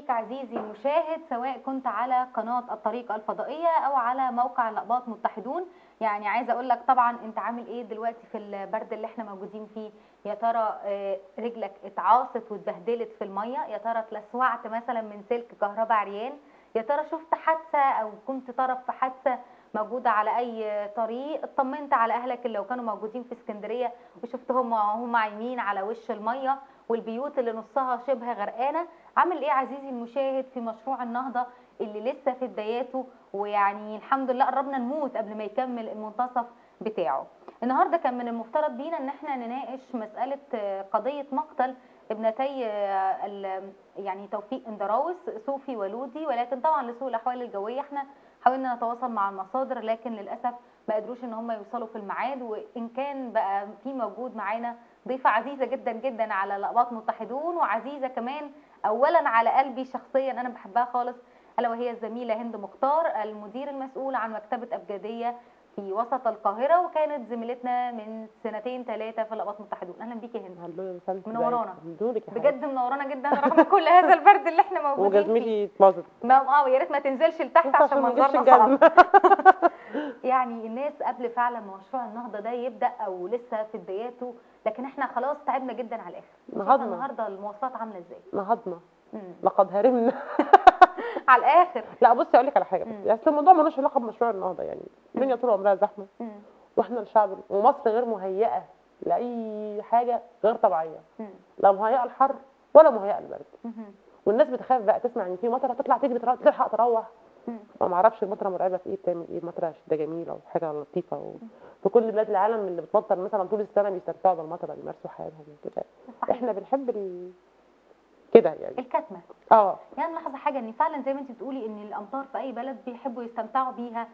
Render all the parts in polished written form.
بيك عزيزي المشاهد، سواء كنت على قناة الطريق الفضائية أو على موقع الأقباط متحدون. يعني عايزة أقول لك طبعا أنت عامل إيه دلوقتي في البرد اللي احنا موجودين فيه؟ يا ترى رجلك اتعاصت واتبهدلت في المية؟ يا ترى اتلسوعت مثلا من سلك كهرباء عريان؟ يا ترى شفت حادثة أو كنت طرف في حادثة موجودة على أي طريق؟ اطمنت على أهلك اللي لو كانوا موجودين في اسكندرية وشفتهم وهم عايمين على وش المية والبيوت اللي نصها شبه غرقانة؟ عامل إيه عزيزي المشاهد في مشروع النهضة اللي لسه في بداياته، ويعني الحمد لله قربنا نموت قبل ما يكمل المنتصف بتاعه؟ النهارده كان من المفترض بينا ان احنا نناقش مسألة قضية مقتل ابنتي يعني توفيق اندراوس صوفي ولودي، ولكن طبعا لسوء الاحوال الجوية احنا حاولنا نتواصل مع المصادر لكن للاسف ما قدروش ان هم يوصلوا في الميعاد. وان كان بقى في موجود معانا ضيفه عزيزه جدا جدا على الأقباط متحدون، وعزيزه كمان اولا على قلبي شخصيا انا بحبها خالص، الا وهي الزميلة هند مختار، المدير المسؤول عن مكتبه ابجديه في وسط القاهرة، وكانت زميلتنا من سنتين ثلاثة في الأقباط متحدون. اهلا بيكي يا هند، منورانا بجد، منورانا جدا رغم كل هذا البرد اللي احنا موجودين فيه. وجزمتي اتباظت، يا ريت ما تنزلش لتحت عشان منظرنا صعب. يعني الناس قبل فعلا مشروع النهضة ده يبدا او لسه في بداياته، لكن احنا خلاص تعبنا جدا على الاخر. نهضنا النهارده المواصلات عامله ازاي؟ نهضنا، لقد هرمنا على الاخر. لا بصي اقول لك على حاجة، بس اصل الموضوع ملوش علاقة بمشروع النهضة، يعني الدنيا طول عمرها زحمة، واحنا الشعب ومصر غير مهيئة لاي حاجة غير طبيعية، لا مهيئة الحر ولا مهيئة البرد. والناس بتخاف بقى، تسمع ان في مطره تطلع تجري تلحق تروح. ما اعرفش المطره مرعبة في ايه، بتعمل ايه المطره؟ ده جميلة وحاجه لطيفة، في كل بلاد العالم اللي بتمطر مثلا طول السنة بيستمتعوا بالمطره، بيمارسوا حياتهم وكده. احنا بنحب كده يعني الكتمه. يعني ملاحظة حاجة ان فعلا زي ما انت بتقولي ان الامطار في اي بلد بيحبوا يستمتعوا بيها،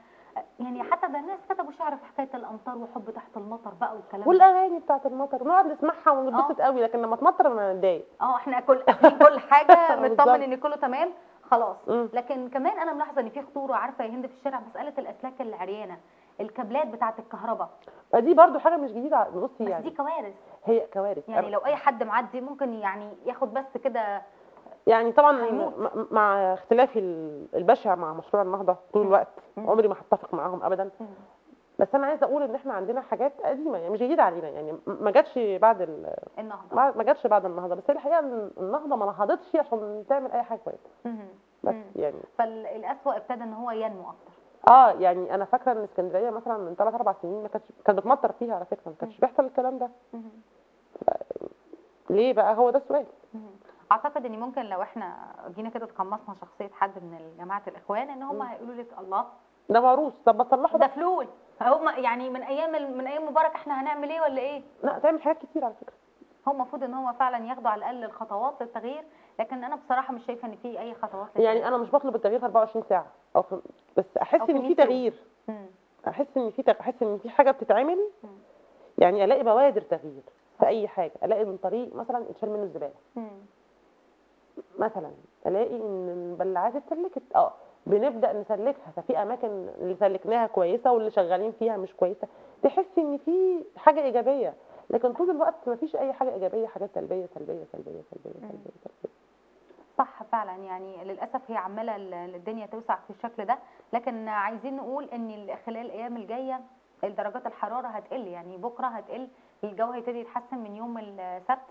يعني حتى ده الناس كتبوا شعر في حكاية الامطار وحب تحت المطر بقى والكلام والاغاني بتاعت المطر، ونقعد نسمعها ونتبسط قوي، لكن لما تمطر ما نتضايق. احنا كل حاجة مطمن ان كله تمام خلاص. لكن كمان انا ملاحظة ان في خطورة، عارفه يا هند، في الشارع مسالة الاسلاك العريانه، الكابلات بتاعه الكهرباء دي برضو حاجة مش جديدة. بصي يعني بس دي كوارث، هي كوارث يعني لو اي حد معدي ممكن يعني ياخد بس كده، يعني طبعا مع اختلافي البشع مع مشروع النهضة طول الوقت، عمري ما هتفق معاهم ابدا، بس انا عايزه اقول ان احنا عندنا حاجات قديمة يعني مش جديدة علينا، يعني ما جاتش بعد النهضة، ما جاتش بعد النهضة، بس الحقيقة النهضة ما نهضتش عشان تعمل اي حاجة كويسة، بس يعني فالاسوأ ابتدى ان هو ينمو اكتر. يعني انا فاكره ان اسكندرية مثلا من 3 4 سنين ما كانتش، كانت بتمطر فيها على فكرة، ما كانش بيحصل الكلام ده. ليه بقى؟ هو ده السؤال. اعتقد ان ممكن لو احنا جينا كده تقمصنا شخصية حد من جماعة الاخوان ان هم هيقولوا لك الله ده موروث، طب ما تصلحوا ده فلول، هم يعني من ايام مبارك احنا هنعمل ايه ولا ايه؟ لا تعمل حاجات كتير على فكرة. هم المفروض ان هم فعلا ياخدوا على الاقل الخطوات للتغيير، لكن انا بصراحة مش شايفه ان في اي خطوات للتغيير. يعني انا مش بطلب التغيير في 24 ساعة او بس احس ان في تغيير، احس ان في احس ان في حاجة بتتعمل، يعني الاقي بوادر تغيير في اي حاجة، الاقي من طريق مثلا اتشال منه الزبالة، مثلا الاقي ان البلاعات اتسلكت، بنبدا نسلكها، ففي اماكن اللي سلكناها كويسة واللي شغالين فيها مش كويسة، تحس ان في حاجة ايجابية، لكن طول الوقت مفيش اي حاجة ايجابية، حاجات سلبية سلبية سلبية سلبية سلبية سلبية. صح فعلا، يعني للاسف هي عماله الدنيا توسع في الشكل ده، لكن عايزين نقول ان خلال الايام الجاية درجات الحرارة هتقل، يعني بكره هتقل، الجو هيبتدي يتحسن من يوم السبت،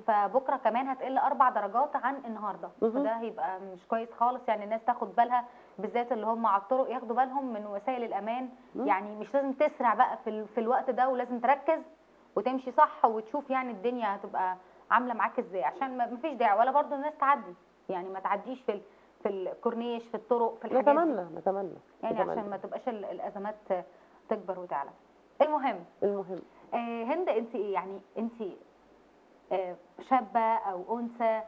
فبكرة كمان هتقل 4 درجات عن النهارده، فده هيبقى مش كويس خالص. يعني الناس تاخد بالها، بالذات اللي هم على الطرق ياخدوا بالهم من وسائل الامان، يعني مش لازم تسرع بقى في الوقت ده، ولازم تركز وتمشي صح وتشوف يعني الدنيا هتبقى عامله معاك ازاي، عشان ما فيش داعي ولا برضو الناس تعدي، يعني ما تعديش في الكورنيش، في الطرق، في الحاجات نتمنى نتمنى يعني نتمنى. عشان ما تبقاش الازمات تكبر وتعلى. المهم هند، انت ايه يعني، انت شابه او انثى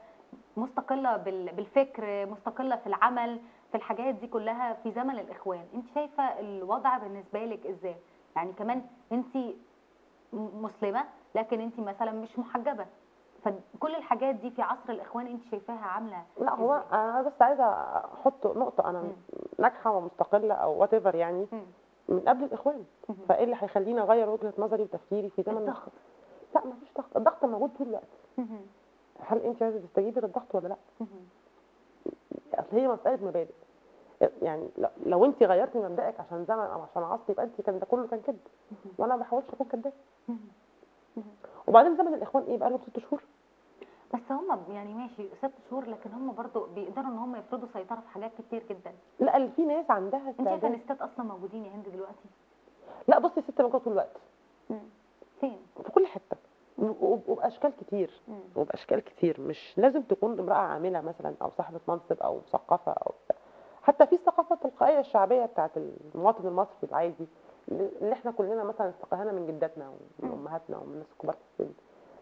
مستقلة بالفكر، مستقلة في العمل، في الحاجات دي كلها في زمن الاخوان، انت شايفه الوضع بالنسبة لك ازاي؟ يعني كمان انت مسلمة لكن انت مثلا مش محجبة، فكل الحاجات دي في عصر الاخوان انت شايفاها عامله؟ لا هو انا بس عايزه احط نقطة، انا ناجحة ومستقله او whatever يعني من قبل الاخوان، فايه اللي هيخليني اغير وجهه نظري وتفكيري في زمن الضغط؟ لا مفيش ضغط، الضغط موجود طول الوقت. هل انت عايزه تستجيبي للضغط ولا لا؟ هي مسالة مبادئ. يعني لو انت غيرتي مبدئك عشان زمن او عشان عصر يبقى انت كان ده كله كان كذب، وانا ما بحاولش اكون كدابه. وبعدين زمن الاخوان ايه بقى لهم 6 شهور بس، هم يعني ماشي 6 شهور، لكن هم برضو بيقدروا ان هم يفرضوا سيطرة في حاجات كتير جدا. لا اللي في ناس عندها انت شايفه ان الستات اصلا موجودين يا هند دلوقتي؟ لا بصي، الست موجودة طول الوقت. فين؟ في كل حتة وباشكال كتير، وباشكال كتير. مش لازم تكون امراة عامله مثلا او صاحبه منصب او مثقفة او حتى في الثقافة التلقائية الشعبية بتاعت المواطن المصري العادي اللي احنا كلنا مثلا استقاهانا من جداتنا ومن امهاتنا ومن الناس الكبار في السن.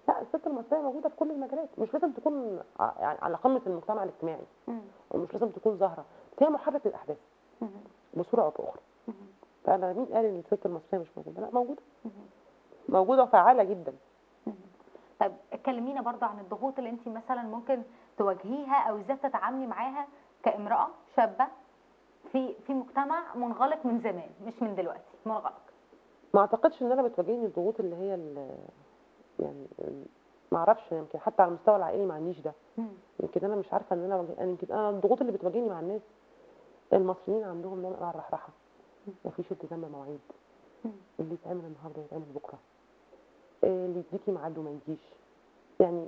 لا الست المصرية موجودة في كل المجالات، مش لازم تكون يعني على قمة المجتمع الاجتماعي، ومش لازم تكون ظاهره، بس هي محرك للاحداث بصورة او باخرى. فانا مين قال ان الست المصرية مش موجودة؟ لا موجودة، موجودة وفعاله جدا. طب كلمينا برضه عن الضغوط اللي انت مثلا ممكن تواجهيها او ازاي تتعاملي معاها كامراة شابه في مجتمع منغلق من زمان، مش من دلوقتي، منغلق. ما اعتقدش ان انا بتواجهني الضغوط اللي هي يعني ما اعرفش، يمكن حتى على المستوى العائلي ما عنديش ده. يمكن انا مش عارفه ان انا يمكن انا الضغوط اللي بتواجهني مع الناس المصريين عندهم نوع من انواع الرحرحه، مفيش التزام بمواعيد، اللي يتعمل النهارده يتعمل بكره، اللي يديكي ميعاد وما يجيش. يعني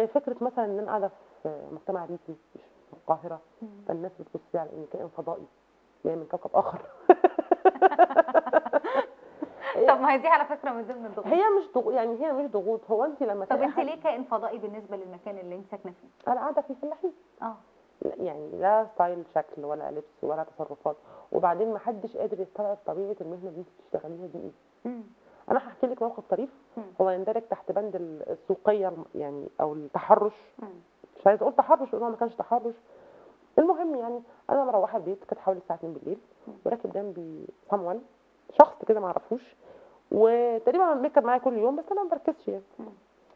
فكرة مثلا ان انا قاعدة في مجتمع ريفي مش في القاهرة، فالناس بتبص لي على اني كائن فضائي جاي من كوكب اخر. طب ما هي دي على فكرة من ضمن الضغوط. هي مش ضغوط، يعني هي مش ضغوط. هو انت لما طب انت ليه كائن فضائي بالنسبة للمكان اللي انت ساكنة فيه؟ انا قاعدة في فلاحين. يعني لا style شكل ولا لبس ولا تصرفات، وبعدين ما حدش قادر يستوعب طبيعة المهنة اللي انت بتشتغليها دي ايه. انا هحكي لك موقف طريف هو يندرج تحت بند السوقية يعني او التحرش. مش عايزه اقول تحرش لان هو ما كانش تحرش. المهم يعني انا مروحة البيت، كانت حوالي الساعة 2 بالليل، وراكب جنبي someone، شخص كده ما اعرفوش، وتقريبا بيركب معايا كل يوم بس انا ما بركزش يعني،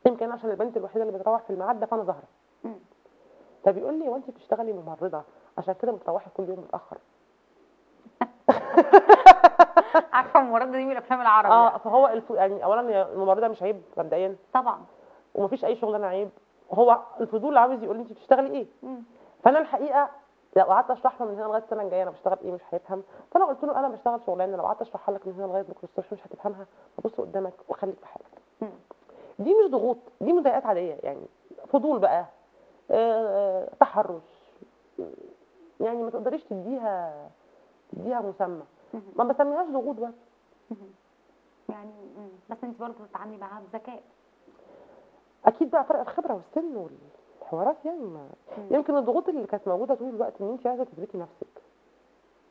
يمكن عشان البنت الوحيدة اللي بتروح في الميعاد ده فانا ظاهره. فبيقول لي هو انت بتشتغلي ممرضة عشان كده بتروحي كل يوم متاخر؟ عارفه الممرضة دي من الافلام العربي. فهو يعني اولا الممرضة مش عيب مبدئيا طبعا، ومفيش اي شغلانة عيب، هو الفضول عاوز يقول لي انت بتشتغلي ايه. فانا الحقيقة لو قعدت اشرح له من هنا لغاية السنة الجاية انا بشتغل ايه مش هيفهم. فانا قلت له انا بشتغل شغلانة لو قعدت اشرحها لك من هنا لغاية بكره الصبح مش هتفهمها، فبص قدامك وخليك في حالك. دي مش ضغوط، دي مضايقات عادية يعني، فضول بقى، تحرش، يعني ما تقدريش تديها مسمى. ما بسميهاش ضغوط بقى يعني. بس انت برضه بتتعاملي معاها بذكاء اكيد بقى، فرق الخبرة والسن والحوارات يعني. ما يمكن الضغوط اللي كانت موجودة طول الوقت ان انت عايزه تثبتي نفسك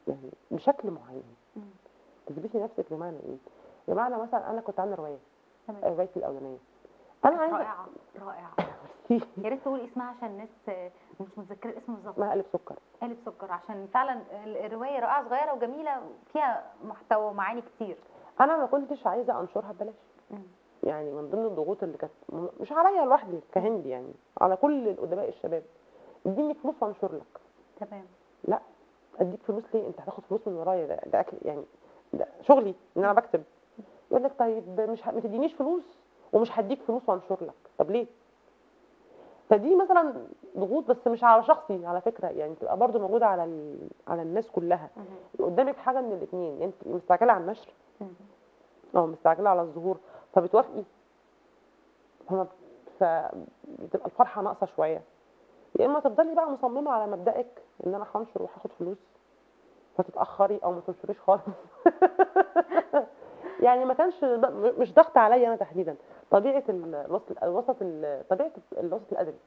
يعني بشكل معين. تثبتي نفسك بمعنى ايه؟ بمعنى مثلا انا كنت عامله رواية، روايتي الاولانية، انا عايزه رائعة رائعة. يا ريت تقولي اسمها عشان الناس مش متذكرة الاسم بالظبط. اسمها قالب سكر. قالب سكر، عشان فعلا الرواية رائعة صغيرة وجميلة فيها محتوى ومعاني كتير. انا ما كنتش عايزه انشرها ببلاش. يعني من ضمن الضغوط اللي كانت مش عليا لوحدي كهندي يعني، على كل الادباء الشباب، اديني فلوس وانشر لك. تمام. لا اديك فلوس ليه؟ انت هتاخد فلوس من ورايا، ده اكل يعني، ده شغلي ان انا بكتب. يقول لك طيب مش ما تدينيش فلوس ومش هديك فلوس وانشر لك. طب ليه؟ فدي مثلا ضغوط، بس مش على شخصي على فكرة يعني، تبقى برضو موجودة على الناس كلها. قدامك حاجة من الاثنين، يعني انت مستعجلة على النشر او مستعجلة على الظهور فبتوافقي، فبتبقى الفرحة ناقصه شوية، يا اما تفضلي بقى مصممه على مبدئك ان انا هنشر وهاخد فلوس، فتتاخري او ما تنشريش خالص. يعني ما كانش مش ضغط عليا انا تحديدا، طبيعة الوسط طبيعة الوسط الادبي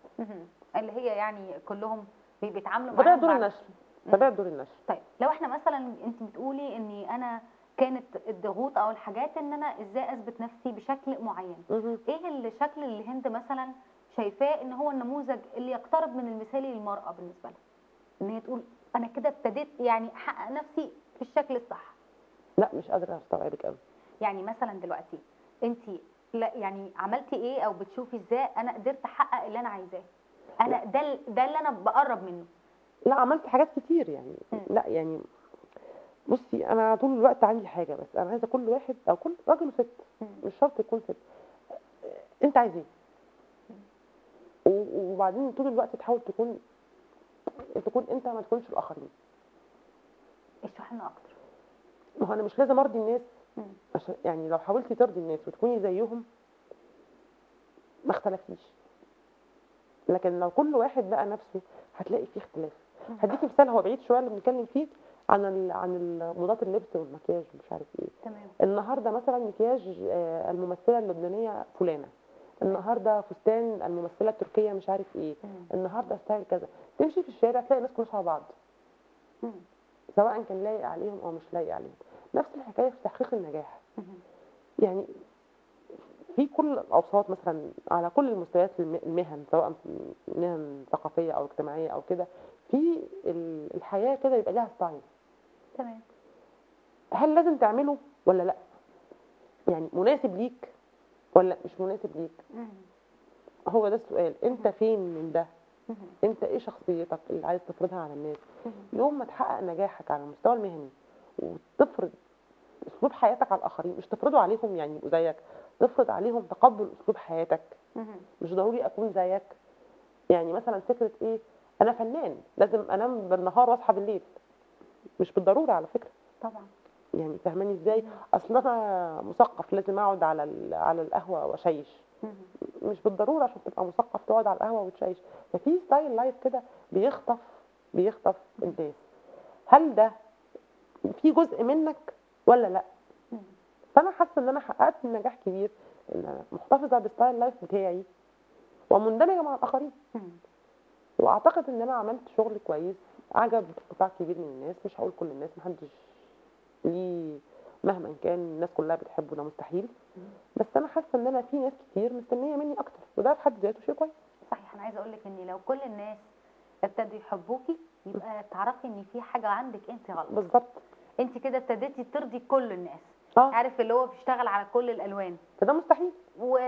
اللي هي يعني كلهم بيتعاملوا معاها طبيعة دور النشر، طبيعة دور النشر. طيب لو احنا مثلا انت بتقولي اني انا كانت الضغوط او الحاجات ان انا ازاي اثبت نفسي بشكل معين، ايه الشكل اللي هند مثلا شايفاه ان هو النموذج اللي يقترب من المثالي للمراة بالنسبة لها، ان هي تقول انا كده ابتديت يعني احقق نفسي في الشكل الصح؟ لا مش قادرة استوعبك قوي. يعني مثلا دلوقتي انت لا يعني عملتي ايه او بتشوفي ازاي انا قدرت احقق اللي انا عايزاه، انا ده اللي انا بقرب منه؟ لا عملت حاجات كتير يعني. لا يعني بصي انا طول الوقت عندي حاجة، بس انا عايزه كل واحد او كل راجل وست، مش شرط يكون ست، انت عايز ايه؟ وبعدين طول الوقت تحاول تكون تكون انت، ما تكونش الاخرين. اشرح لنا اكتر. ما هو انا مش لازم ارضي الناس، عشان يعني لو حاولتي ترضي الناس وتكوني زيهم ما اختلفتيش، لكن لو كل واحد بقى نفسه هتلاقي فيه اختلاف. هديكي مثال هو بعيد شوية اللي بنتكلم فيه عن عن موضات اللبس والمكياج ومش عارف ايه. تمام. النهارده مثلا مكياج الممثلة اللبنانية فلانه، النهارده فستان الممثلة التركية مش عارف ايه، النهارده style كذا. تمشي في الشارع تلاقي الناس كلها شبه بعض، سواء كان لايق عليهم او مش لايق عليهم. نفس الحكاية في تحقيق النجاح. يعني في كل الاوساط مثلا، على كل المستويات المهن، سواء مهن ثقافية او اجتماعية او كده، في الحياة كده يبقى لها style. تمام. هل لازم تعمله ولا لا؟ يعني مناسب ليك ولا مش مناسب ليك؟ هو ده السؤال. انت فين من ده؟ انت ايه شخصيتك اللي عايز تفرضها على الناس؟ يوم ما تحقق نجاحك على المستوى المهني وتفرض اسلوب حياتك على الاخرين، مش تفرضه عليهم يعني يبقوا زيك، تفرض عليهم تقبل اسلوب حياتك. مش ضروري اكون زيك. يعني مثلا فكرة ايه، انا فنان لازم انام بالنهار واصحى بالليل، مش بالضرورة على فكرة. طبعا. يعني فاهماني ازاي؟ اصل انا مثقف لازم اقعد على القهوة واشيش، مش بالضرورة عشان تبقى مثقف تقعد على القهوة وتشيش. ففي style life كده بيخطف الناس. هل ده في جزء منك ولا لا؟ فانا حاسه ان انا حققت نجاح كبير، ان انا محتفظة ب style life بتاعي ومندمجه مع الاخرين. واعتقد ان انا عملت شغل كويس عجب قطاع كبير من الناس، مش هقول كل الناس، محدش ليه مهما كان الناس كلها بتحبه، ده مستحيل. بس انا حاسه ان انا في ناس كتير مستنيه مني اكتر، وده في حد ذاته شيء كويس. صحيح. انا عايزه اقول لك ان لو كل الناس ابتدوا يحبوكي يبقى تعرفي ان في حاجة عندك انت غلط. بالظبط. انت كده ابتديتي ترضي كل الناس. عارف اللي هو بيشتغل على كل الالوان، فده مستحيل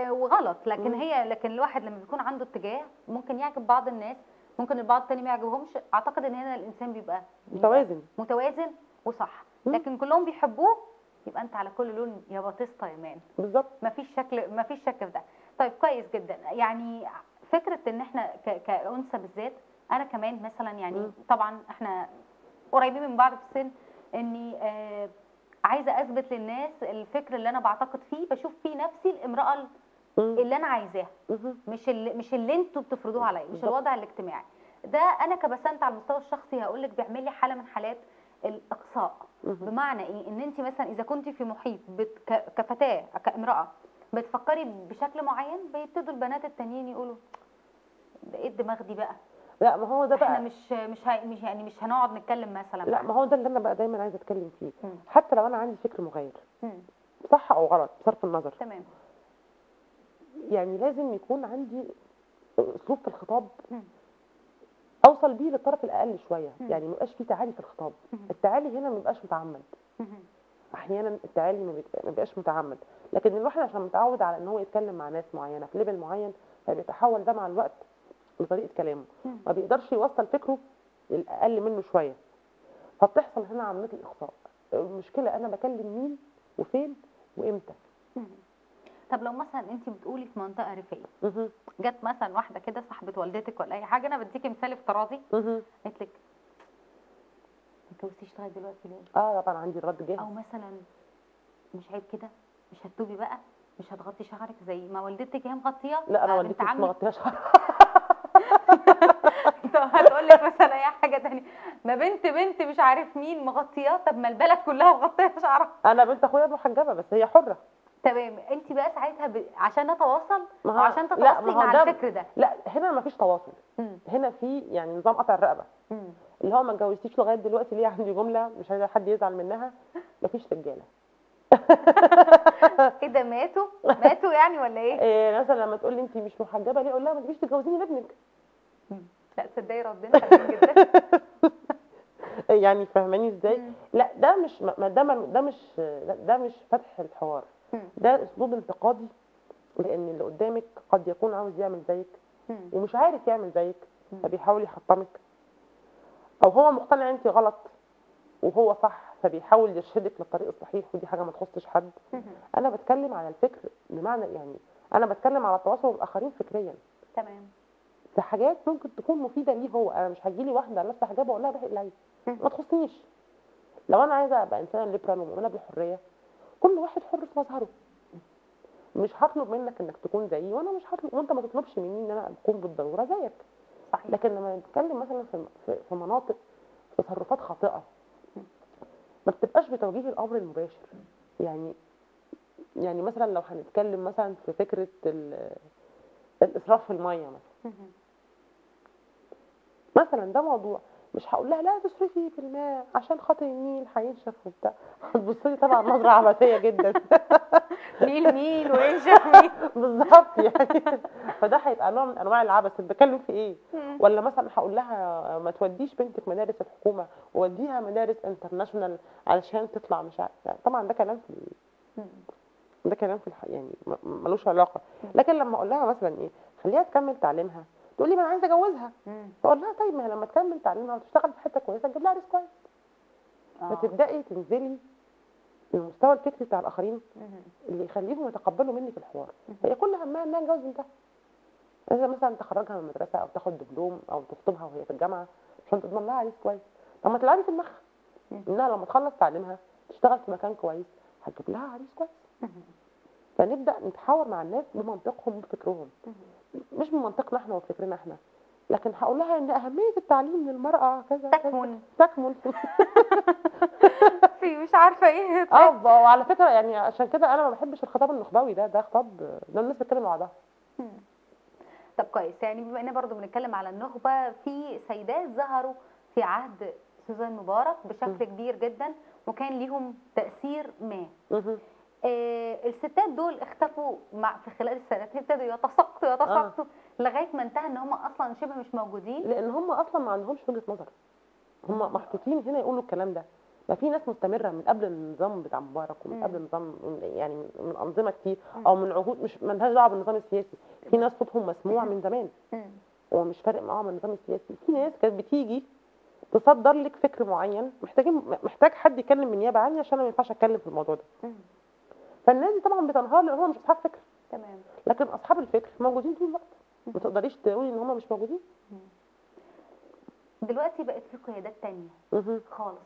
وغلط. لكن هي لكن الواحد لما بيكون عنده اتجاه ممكن يعجب بعض الناس، ممكن البعض التاني ما يعجبهمش. اعتقد ان هنا الانسان بيبقى متوازن وصح. لكن كلهم بيحبوه يبقى انت على كل لون يا بطيستا يا مان. بالظبط. مفيش شك في ده. طيب كويس جدا. يعني فكرة ان احنا كأنثى بالذات، انا كمان مثلا يعني طبعا احنا قريبين من بعض في السن، اني عايزه اثبت للناس الفكر اللي انا بعتقد فيه، بشوف فيه نفسي الامراة اللي انا عايزاها، مش اللي انتوا بتفرضوه عليا، مش الوضع الاجتماعي ده. انا كبسنت على المستوى الشخصي هقول لك بيعمل لي حاله من حالات الاقصاء. بمعنى ايه؟ ان انت مثلا اذا كنت في محيط كفتاه كامراة بتفكري بشكل معين، بيبتدوا البنات التانيين يقولوا ده ايه الدماغ دي بقى؟ لا ما هو ده بقى احنا مش يعني مش هنقعد نتكلم مثلا. لا ما هو ده اللي انا بقى دايما عايزه اتكلم فيه. حتى لو انا عندي فكر مغاير، صح او غلط بصرف النظر، تمام، يعني لازم يكون عندي اسلوب في الخطاب اوصل بيه للطرف الاقل شوية. يعني ما يبقاش في تعالي في الخطاب. التعالي هنا ما بيبقاش متعمد. احيانا التعالي ما بيبقاش متعمد، لكن الواحد عشان متعود على ان هو يتكلم مع ناس معينة في level معين، فبيتحول ده مع الوقت لطريقه كلامه، ما بيقدرش يوصل فكرة للاقل منه شوية. فبتحصل هنا عملية الاقصاء. المشكلة انا بكلم مين وفين وامتى. طب لو مثلا انت بتقولي في منطقة ريفيه، جت مثلا واحدة كده صاحبه والدتك ولا اي حاجة، انا بديكي مثال افتراضي، قالت لك ما اتجوزتيش لغاية دلوقتي ليه؟ طبعا عندي الرد جاهز. او مثلا مش عيب كده، مش هتتوبي بقى، مش هتغطي شعرك زي ما والدتك هي مغطيه؟ لا انا والدتي مش مغطيه شعرها. طب هتقول لك مثلا اي حاجة ثانية، ما بنت مش عارف مين مغطياه، طب ما البلد كلها مغطيه شعرها. انا بنت اخويا محجبة بس هي حره. تمام. انت بقى ساعتها عشان نتواصل وعشان تتواصلي مع الفكر ده. لا هنا ما فيش تواصل. هنا في يعني نظام قطع الرقبة، اللي هو ما اتجوزتيش لغاية دلوقتي ليه؟ عندي جملة مش عايزه حد يزعل منها، ما فيش رجاله. ايه ده، ماتوا يعني ولا ايه؟ إيه مثلا لما تقول لي انت مش محجبة ليه، اقول لها ما تجيش تتجوزيني لابنك. لا تصدقي ربنا حلوين جدا. يعني فاهماني ازاي؟ لا ده مش ده مش فتح الحوار، ده اسلوب انتقادي، لان اللي قدامك قد يكون عاوز يعمل زيك ومش عارف يعمل زيك، فبيحاول يحطمك، او هو مقتنع انت غلط وهو صح فبيحاول يرشدك للطريق الصحيح، ودي حاجة ما تخصش حد. انا بتكلم على الفكر بمعنى يعني انا بتكلم على التواصل مع الاخرين فكريا. تمام. في حاجات ممكن تكون مفيدة ليه هو. انا مش هتجيلي واحدة لابسه حجاب واقول لها روحي اقلعي، ما تخصنيش. لو انا عايزه ابقى انسانه ليبرال ومؤمنة بالحرية، كل واحد حر في مظهره. مش هطلب منك انك تكون زيي، وانا مش هطلب، وانت ما تطلبش مني ان انا اكون بالضرورة زيك. صحيح. لكن لما نتكلم مثلا في مناطق تصرفات خاطئه ما بتبقاش بتوجيه الامر المباشر. يعني مثلا لو هنتكلم مثلا في فكرة الاسراف في المية مثلا، ده موضوع مش هقول لها لا تصرفي في الماء عشان خاطر النيل هينشف وبتاع، هتبص لي طبعا نظره عبثية جدا. نيل مين وينشف مين بالظبط يعني. فده هيبقى نوع من انواع العبث، بتكلم في ايه؟ ولا مثلا هقول لها ما توديش بنتك مدارس الحكومة ووديها مدارس international علشان تطلع مش عارف. طبعا ده كلام في ده كلام في يعني ملوش علاقة. لكن لما اقول لها مثلا ايه، خليها تكمل تعليمها، تقول لي ما انا عايزه اجوزها، فاقول لها طيب ما هي لما تكمل تعليمها وتشتغل في حتة كويسة تجيب لها رزق كويس. فتبداي تنزلي للمستوى الفكري بتاع الاخرين اللي يخليهم يتقبلوا منك الحوار. هي كل همها انها تجوز بنتها، لازم مثلا تخرجها من المدرسة او تاخد دبلوم او تخطبها وهي في الجامعة عشان تضمن لها عريس كويس. طب ما تلعبي في دماغها انها لما تخلص تعليمها تشتغل في مكان كويس هتجيب لها عريس كويس. فنبدا نتحاور مع الناس بمنطقهم وبفكرهم، مش بمنطقنا احنا وفكرنا احنا. لكن هقول لها ان اهمية التعليم للمراة كذا تكمن في مش عارفه ايه. وعلى فكرة يعني عشان كده انا ما بحبش الخطاب النخبوي ده خطاب ده الناس بتتكلم مع بعضها. طب كويس، يعني بما اننا برضو بنتكلم على النخبة، في سيدات ظهروا في عهد سوزان مبارك بشكل كبير جدا وكان ليهم تاثير ما. الستات دول اختفوا مع في خلال السنتين، ابتدوا يتساقطوا لغاية ما انتهى ان هم اصلا شبه مش موجودين، لان هم اصلا ما عندهمش وجهه نظر. هم محطوطين هنا يقولوا الكلام ده. ما في ناس مستمرة من قبل النظام بتاع مبارك ومن قبل النظام، يعني من انظمة كتير او من عهود مش مالهاش دعوه بالنظام السياسي. في ناس صوتهم مسموع من زمان ومش فارق معاهم النظام السياسي. في ناس كانت بتيجي تصدر لك فكر معين، محتاج حد يتكلم من نيابة عني عشان انا ما ينفعش اتكلم في الموضوع ده. فالناس دي طبعا بتنهار لان هم مش اصحاب فكر. تمام. لكن اصحاب الفكر موجودين طول الوقت، ما تقدريش تقولي ان هم مش موجودين. دلوقتي بقت في قيادات تانية خالص،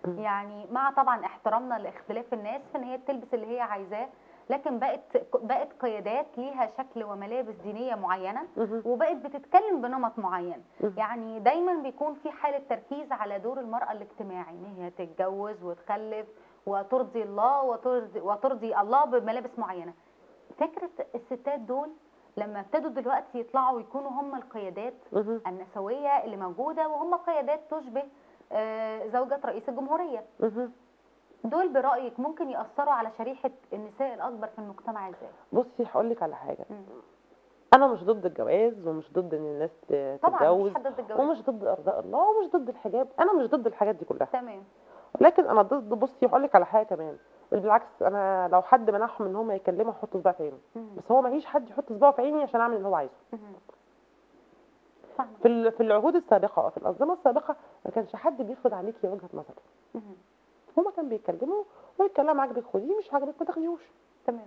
يعني مع طبعا احترامنا لاختلاف الناس في ان هي تلبس اللي هي عايزاه، لكن بقت قيادات ليها شكل وملابس دينية معينة وبقت بتتكلم بنمط معين. يعني دايما بيكون في حاله تركيز على دور المراة الاجتماعي، ان هي تتجوز وتخلف وترضي الله وترضي الله بملابس معينة. فكرة الستات دول لما ابتدوا دلوقتي يطلعوا ويكونوا هم القيادات النسوية اللي موجودة، وهم قيادات تشبه زوجة رئيس الجمهورية، دول برايك ممكن ياثروا على شريحة النساء الاكبر في المجتمع ازاي؟ بصي هقول لك على حاجة. انا مش ضد الجواز ومش ضد ان الناس تتجوز ومش ضد ارضاء الله ومش ضد الحجاب، انا مش ضد الحاجات دي كلها. تمام. لكن انا ضد، بصي هقول لك على حاجة كمان، بالعكس انا لو حد منعهم ان هم يكلموا هحط صباع في عينه. بس هو ما فيش حد يحط صباعه في عيني عشان اعمل اللي هو عايزه. في العهود السابقة او في الانظمة السابقة ما كانش حد بيفرض عليكي وجهه نظر. هما كانوا بيتكلموا والكلام عاجبك خديه، مش عاجبك ما تاخديهوش. تمام.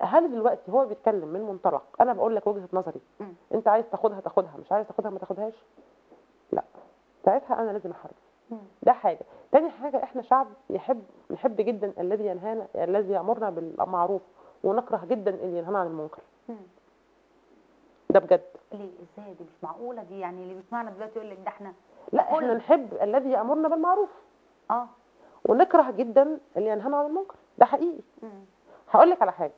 هل دلوقتي هو بيتكلم من منطلق انا بقول لك وجهه نظري، انت عايز تاخدها تاخدها، مش عايز تاخدها ما تاخدهاش؟ لا، ساعتها انا لازم احارب. ده حاجة. تاني حاجة، احنا شعب نحب جدا الذي ينهانا، الذي يامرنا بالمعروف، ونكره جدا اللي ينهانا عن المنكر. ده بجد. ليه؟ ازاي؟ دي مش معقولة دي، يعني اللي بيسمعنا دلوقتي يقول لك ده احنا لا، احنا نحب الذي يامرنا بالمعروف ونكره جدا اللي ينهانا عن المنكر. ده حقيقي. هقول لك على حاجة.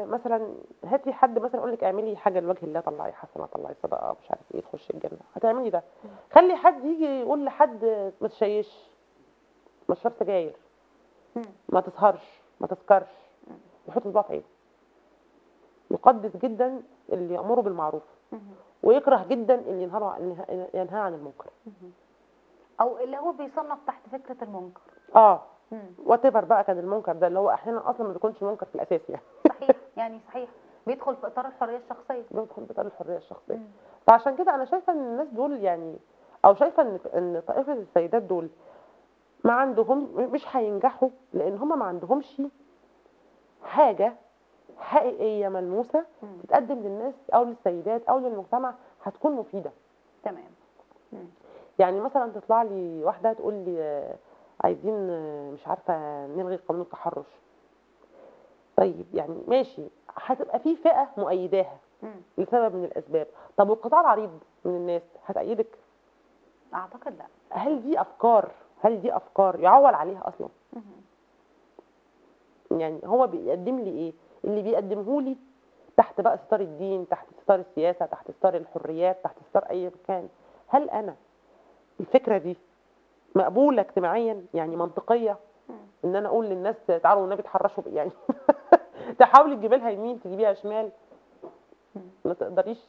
مثلا هاتي حد مثلا يقول لك اعملي حاجة لوجه الله، طلعي حسنه، طلعي صدقه، مش عارف ايه، تخشي الجنة، هتعملي ده. خلي حد يجي يقول لحد ما تشيش، ما تشربش سجاير، ما تسهرش، ما تسكرش، يحط صباعه في عينه. يقدس جدا اللي يامره بالمعروف ويكره جدا اللي ينهى عن المنكر، او اللي هو بيصنف تحت فكرة المنكر. whatever بقى كان المنكر ده، اللي هو احيانا اصلا ما بيكونش منكر في الاساس يعني. صحيح، يعني صحيح بيدخل في اطار الحرية الشخصية. بيدخل في اطار الحرية الشخصية. فعشان كده انا شايفه ان الناس دول يعني، او شايفه ان طائفة السيدات دول ما عندهم، مش هينجحوا، لان هم ما عندهمش حاجة حقيقية ملموسة تتقدم للناس او للسيدات او للمجتمع هتكون مفيدة. تمام. يعني مثلا تطلع لي واحدة تقول لي عايزين مش عارفه نلغي قانون التحرش. طيب يعني ماشي، هتبقى في فئة مؤيداها لسبب من الاسباب. طب والقطاع العريض من الناس هتأيدك؟ اعتقد لا. هل دي افكار، هل دي افكار يعول عليها اصلا؟ يعني هو بيقدم لي ايه؟ اللي بيقدمه لي تحت بقى ستار الدين، تحت ستار السياسة، تحت ستار الحريات، تحت ستار اي مكان. هل انا الفكرة دي مقبولة اجتماعيا؟ يعني منطقية ان انا اقول للناس تعالوا والنبي اتحرشوا يعني تحاولي تجيبي لها يمين تجيبيها شمال، ما تقدريش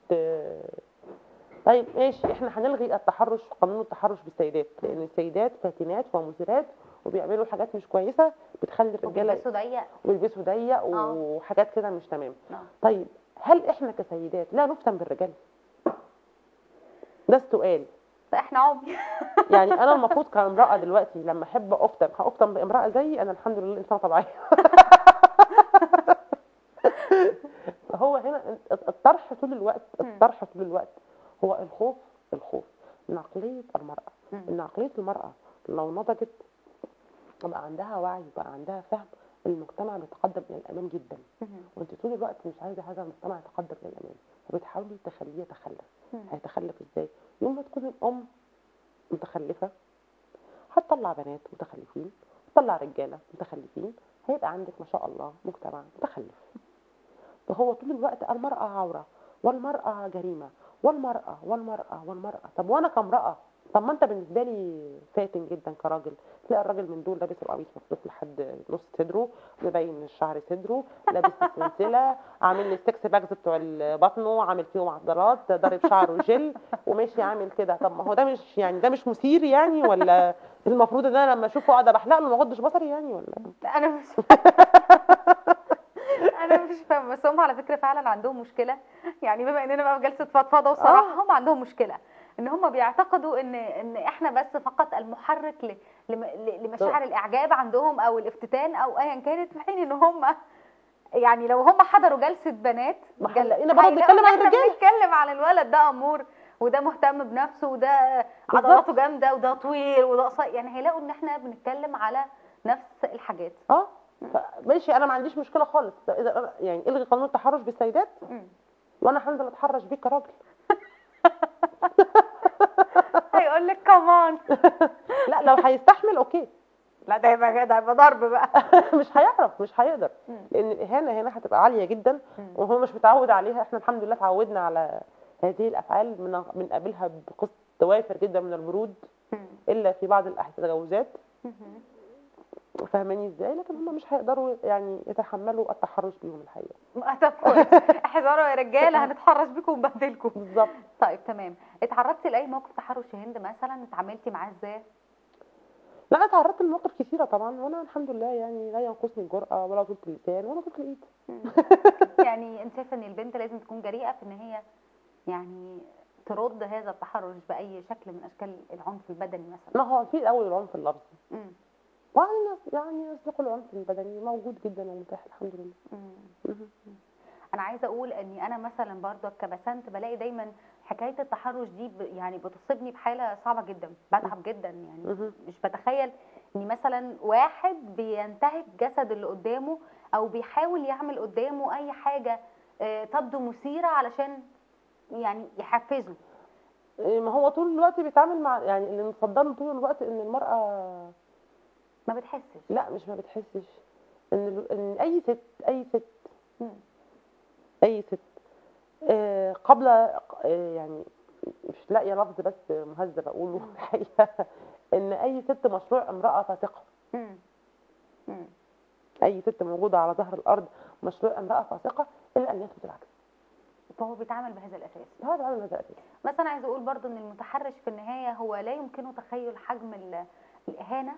طيب ماشي، احنا هنلغي التحرش، قانون التحرش بالسيدات، لان السيدات فاتنات ومثيرات وبيعملوا حاجات مش كويسة بتخلي الرجالة وبيلبسوا ضيق، ويلبسوا ضيق وحاجات كده مش تمام. طيب هل احنا كسيدات لا نفتن بالرجال؟ ده السؤال. احنا عمي يعني انا المفروض كامراة دلوقتي لما احب افتن هافتن بامراة زيي؟ انا الحمد لله انسانه طبيعية. هو هنا الطرح طول الوقت، الطرح طول الوقت هو الخوف، الخوف من عقلية المراة. ان عقلية المراة لو نضجت وبقى عندها وعي وبقى عندها فهم، المجتمع بيتقدم الى الامام جدا. وانت طول الوقت مش عايزه هذا المجتمع يتقدم الى الامام، فبتحاولي تخليه يتخلف. هيتخلف ازاي؟ يوم ما تكون الام متخلفة هتطلع بنات متخلفين، هتطلع رجاله متخلفين، هيبقى عندك ما شاء الله مجتمع متخلف. فهو طول الوقت المراة عورة والمراة جريمة والمراة والمراة والمراة. طب وانا كامراة، طب ما انت بالنسبة لي فاتن جدا كراجل. تلاقي الراجل من دول لابس القميص مفتوح لحد نص صدره، مبين الشعر صدره، لابس السلسلة، عامل لي ال six packs بتوع بطنه، عامل فيهم عضلات، ضارب شعره جل وماشي عامل كده. طب ما هو ده مش يعني ده مش مثير يعني؟ ولا المفروض ان انا لما اشوفه اقعد ابحلق له ما اغضش بصري يعني؟ ولا لا انا مش انا مش فاهمه. بس هم على فكرة فعلا عندهم مشكلة، يعني بما اننا بقى في جلسه فضفضة وصراحة، هم عندهم مشكلة ان هم بيعتقدوا ان احنا بس فقط المحرك لمشاعر الاعجاب عندهم او الافتتان او ايا كانت، في حين ان هم يعني لو هم حضروا جلسه بنات لقينا برضه بنتكلم عن الرجالة، بنتكلم عن الولد ده امور، وده مهتم بنفسه، وده عضلاته جامدة، وده طويل، وده قصير، يعني هيلاقوا ان احنا بنتكلم على نفس الحاجات. ماشي، انا ما عنديش مشكلة خالص. اذا يعني الغي قانون التحرش بالسيدات وانا هنزل اتحرش بيك كراجل. هيقول لك كمان لا لو هيستحمل okay، لا ده يبقى ده يبقى ضرب بقى. مش هيعرف، مش هيقدر، لان الاهانة هنا هتبقى عالية جدا وهو مش متعود عليها. احنا الحمد لله اتعودنا على هذه الافعال، بنقابلها بقسط وافر جدا من البرود، الا في بعض التجاوزات. فاهماني ازاي؟ لكن هم مش هيقدروا يعني يتحملوا التحرش بيهم الحقيقة. طب كويس، احذروا يا رجاله هنتحرش بيكم ونبهدلكم. بالظبط. طيب تمام، اتعرضتي لاي موقف تحرش يا هند مثلا؟ اتعاملتي معاه ازاي؟ لا اتعرضت لمواقف كثيرة طبعا، وانا الحمد لله يعني لا ينقصني الجرأة ولا طولة اللسان ولا طولة الايد. يعني انت شايفه ان البنت لازم تكون جريئة في ان هي يعني ترد هذا التحرش باي شكل من اشكال العنف البدني مثلا؟ ما هو في الاول العنف اللفظي، ويعني يسبق العنف البدني موجود جدا ومتاح الحمد لله. انا عايزه اقول اني انا مثلا برضه كبسنت بلاقي دايما حكاية التحرش دي يعني بتصيبني بحاله صعبة جدا، بتعب جدا يعني. مش بتخيل ان مثلا واحد بينتهك جسد اللي قدامه او بيحاول يعمل قدامه اي حاجة تبدو مثيرة علشان يعني يحفزه. ما هو طول الوقت بيتعامل مع يعني اللي مصدره طول الوقت ان المراة ما بتحسش. لا مش ما بتحسش، ان اي ست، اي ست، اي ست قبل يعني مش لاقيه لفظ بس مهذب اقوله الحقيقة، ان اي ست مشروع امراة فاسقه. اي ست موجودة على ظهر الارض مشروع امراة فاسقه الا ان يثبت العكس. فهو بيتعامل بهذا الاساس. هو بيتعامل بهذا الاساس. مثلا عايزه اقول برضو ان المتحرش في النهاية هو لا يمكنه تخيل حجم الاهانة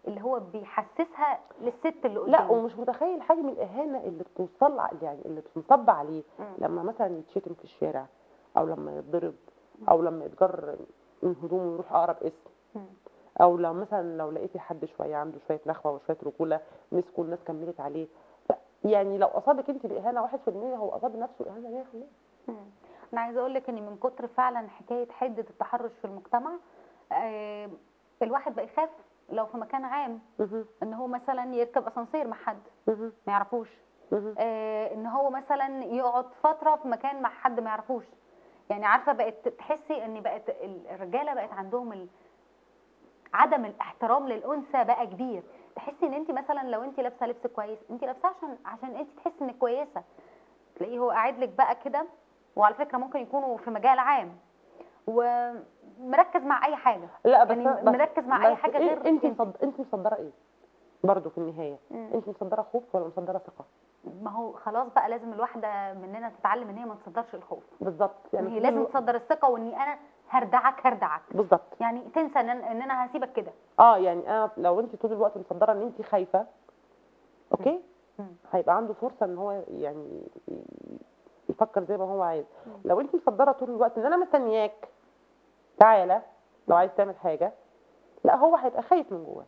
اللي هو بيحسسها للست اللي قدامه. لا ومش متخيل حجم الاهانة اللي بتوصل يعني اللي بتنصب عليه لما مثلا يتشتم في الشارع، او لما يتضرب، او لما يتجر من هدومه ويروح اقرب اسم، او لو مثلا لو لقيتي حد شوية عنده شوية نخوه وشوية رجوله مسكوا الناس كملت عليه. يعني لو اصابك انت باهانه 1% هو اصاب نفسه اهانه 100%. انا عايزه اقول لك ان من كتر فعلا حكاية حده التحرش في المجتمع، الواحد بقى يخاف لو في مكان عام ان هو مثلا يركب اسانسير مع حد ما يعرفوش، ان هو مثلا يقعد فترة في مكان مع حد ما يعرفوش. يعني عارفه بقت تحسي ان بقت الرجالة بقت عندهم عدم الاحترام للانثى بقى كبير. تحسي ان انت مثلا لو انت لابسه لبس كويس، انت لابسه عشان انت تحسي انك كويسة، تلاقيه هو قاعد لك بقى كده. وعلى فكرة ممكن يكونوا في مجال عام ومركز مع اي حاجة. لا بس يعني مركز مع اي حاجة غير انت. انت مصدره ايه برضه في النهاية؟ انت مصدره خوف ولا مصدره ثقة؟ ما هو خلاص بقى لازم الواحدة مننا تتعلم ان هي ما تصدرش الخوف. بالظبط، يعني هي لازم تصدر الثقة، واني انا هردعك. بالظبط، يعني تنسى ان انا هسيبك كده. يعني انا لو انت طول الوقت مصدره ان انت خايفة، okay، هيبقى عنده فرصة ان هو يعني يفكر زي ما هو عايز. لو انت مصدره طول الوقت ان انا مستنياك تعالى لو عايز تعمل حاجة، لا هو هيبقى خايف من جواه.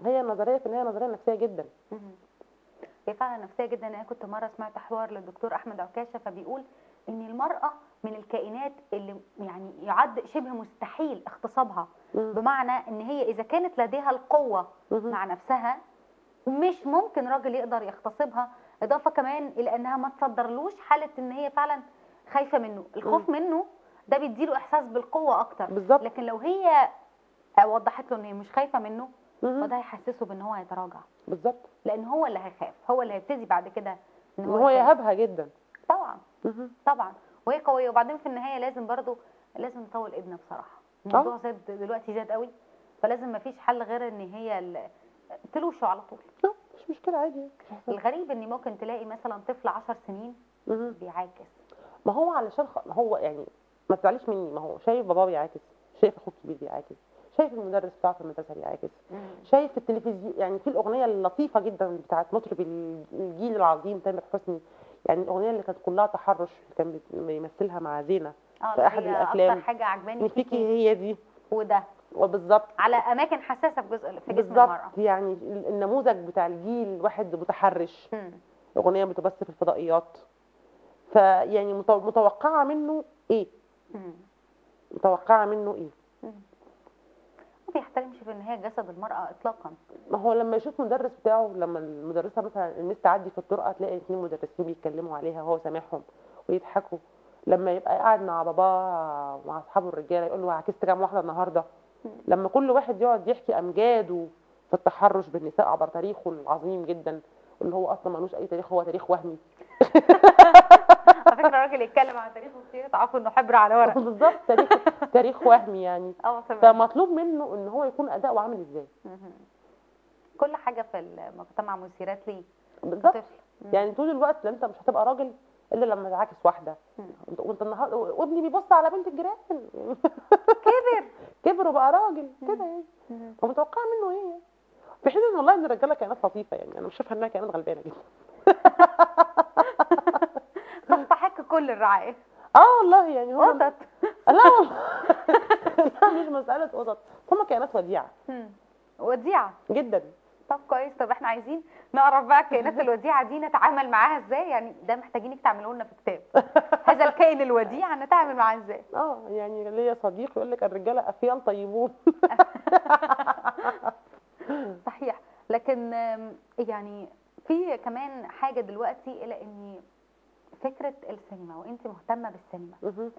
هي النظرية في النهاية نظرية نفسية جدا. هي فعلا نفسية جدا. انا كنت مرة سمعت حوار للدكتور احمد عكاشة، فبيقول ان المراة من الكائنات اللي يعني يعد شبه مستحيل اغتصابها، بمعنى ان هي اذا كانت لديها القوة مع نفسها مش ممكن راجل يقدر يغتصبها. اضافه كمان الى انها ما تصدرلوش حاله ان هي فعلا خايفة منه. الخوف منه ده بيديله احساس بالقوة اكتر. بالظبط. لكن لو هي وضحت له ان هي مش خايفة منه، فده هيحسسه بان هو هيتراجع. بالظبط، لان هو اللي هيخاف، هو اللي هيبتدي بعد كده ان هو يهابها جدا. طبعا طبعا، وهي قوية. وبعدين في النهاية لازم برضو لازم نطول ايدنا بصراحة. الموضوع زاد دلوقتي، زاد قوي، فلازم ما فيش حل غير ان هي تلوشه على طول. لا مش مشكلة، عادي. الغريب ان ممكن تلاقي مثلا طفل 10 سنين بيعاكس. ما هو علشان هو يعني ما تزعليش مني، ما هو شايف باباه بيعاكس، شايف اخوه الكبير بيعاكس، شايف المدرس بتاعه في المدرسة بيعاكس، شايف التلفزيون. يعني في الاغنية اللطيفة جدا بتاعت مطرب الجيل العظيم تامر حسني، يعني الاغنية اللي كانت كلها تحرش اللي كان بيمثلها مع زينة في احد الافلام. اكتر حاجة عجباني فيكي هي دي، وده وبالظبط على اماكن حساسة في جزء في جسم المراة. يعني النموذج بتاع الجيل واحد متحرش، اغنية بتبث في الفضائيات، فيعني متوقعه منه ايه؟ متوقعه منه ايه؟ ما بيحترمش في النهاية جسد المراة اطلاقا. ما هو لما يشوف مدرس بتاعه، لما المدرسة مثلا المس تعدي في الطرقه تلاقي 2 مدرسين بيتكلموا عليها وهو سامعهم ويضحكوا. لما يبقى قاعد مع باباه ومع اصحابه الرجالة يقول له عكست كام واحدة النهارده. لما كل واحد يقعد يحكي امجاده في التحرش بالنساء عبر تاريخه العظيم جدا، واللي هو اصلا ملوش اي تاريخ، هو تاريخ وهمي. على فكرة الراجل يتكلم عن تاريخه كتير، تعرفوا انه حبر على ورق. بالظبط، تاريخ وهمي يعني. فمطلوب منه ان هو يكون اداؤه عامل ازاي. كل حاجة في المجتمع مثيرات ليه. بالظبط، يعني طول الوقت انت مش هتبقى راجل الا لما تعاكس واحدة. وانت النهارده وابني بيبص على بنت الجيران كبر وبقى راجل كده يعني. فمتوقعه منه ايه؟ في حين ان والله ان الرجالة كائنات لطيفة، يعني انا مش شايفه انها كائنات غلبانه جدا. تستحق كل الرعاية. والله يعني هو قطط. لا والله لا مش مسالة قطط، هم كائنات وديعة. وديعة جدا. طب كويس. طب احنا عايزين نعرف بقى الكائنات الوديعة دي نتعامل معاها ازاي؟ يعني ده محتاجينك تعملوا لنا في كتاب هذا الكائن الوديع نتعامل معاه ازاي. يعني ليا صديق يقول لك الرجالة افيال طيبون. صحيح. لكن يعني في كمان حاجة دلوقتي، الى ان فكرة السينما، وانت مهتمة بالسينما،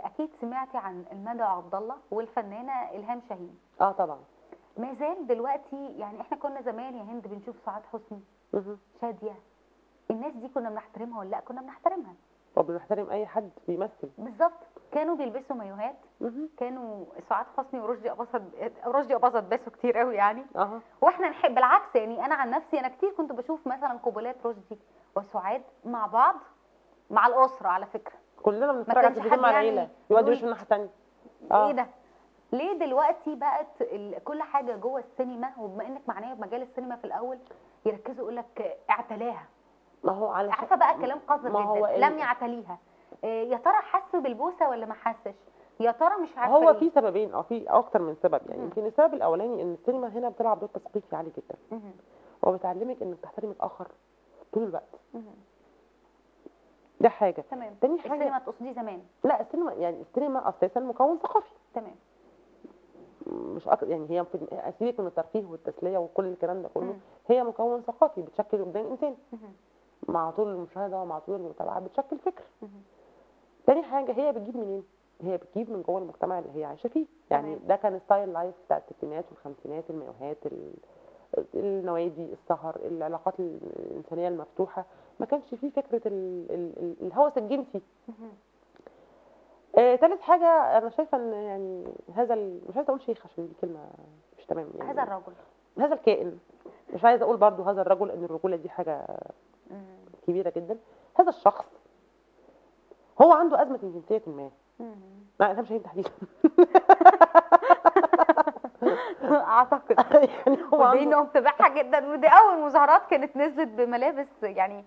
اكيد سمعتي عن المدعو عبد الله والفنانه الهام شاهين. طبعا. ما زال دلوقتي، يعني احنا كنا زمان يا هند بنشوف سعاد حسني، شاديه، الناس دي كنا بنحترمها ولا لا؟ كنا بنحترمها. وبنحترم اي حد بيمثل. بالظبط. كانوا بيلبسوا مايوهات، كانوا سعاد حسني ورشدي اباظة، رشدي اباظة اتباسوا كتير قوي يعني. واحنا نحب بالعكس، يعني انا عن نفسي انا كتير كنت بشوف مثلا قبلات رشدي وسعاد مع بعض مع الاسرة. على فكرة كلنا بنتفرج على التلفزيون مع العيلة، يودي وشه الناحية الثانية. ايه ده؟ ليه دلوقتي بقت كل حاجة جوه السينما؟ وبما انك معنية بمجال السينما في الاول يركزوا يقول لك اعتلاها. ما هو على عارفه بقى كلام قذر جدا. لم يعتليها. يا ترى حس بالبوسه ولا ما حسش؟ يا ترى مش عارفه. هو في سببين او في اكتر من سبب يعني. يمكن السبب الاولاني ان السينما هنا بتلعب دور تثقيفي عالي جدا. هو بتعلمك انك تحترمي الاخر، طول الوقت. ده حاجة. تمام. تاني حاجة، السينما تقصدي زمان؟ لا، السينما يعني السينما اساسا مكون ثقافي. تمام. مش أكتر، يعني هي سيبك من الترفيه والتسليه وكل الكلام ده كله، هي مكون ثقافي بتشكل وجدان الانسان. مع طول المشاهدة ومع طول المتابعة بتشكل فكر. تاني حاجة، هي بتجيب منين؟ هي بتجيب من جوه المجتمع اللي هي عايشه فيه. يعني ده كان style life بتاع الستينات والخمسينات، المايوهات، النوادي، السهر، العلاقات الانسانية المفتوحة، ما كانش فيه فكرة الهوس الجنسي. تالت حاجة، انا شايفه ان يعني هذا مش عايزه اقول شيخ عشان دي كلمة مش تمام، يعني هذا الرجل، هذا الكائن، مش عايزه اقول برضو هذا الرجل، ان الرجولة دي حاجة كبيرة جدا. هذا الشخص هو عنده ازمة جنسية ما، لا انا مش هين تحديدا اعتقد يعني هو عنده انه متابعها جدا، ودي اول مظاهرات كانت نزلت بملابس يعني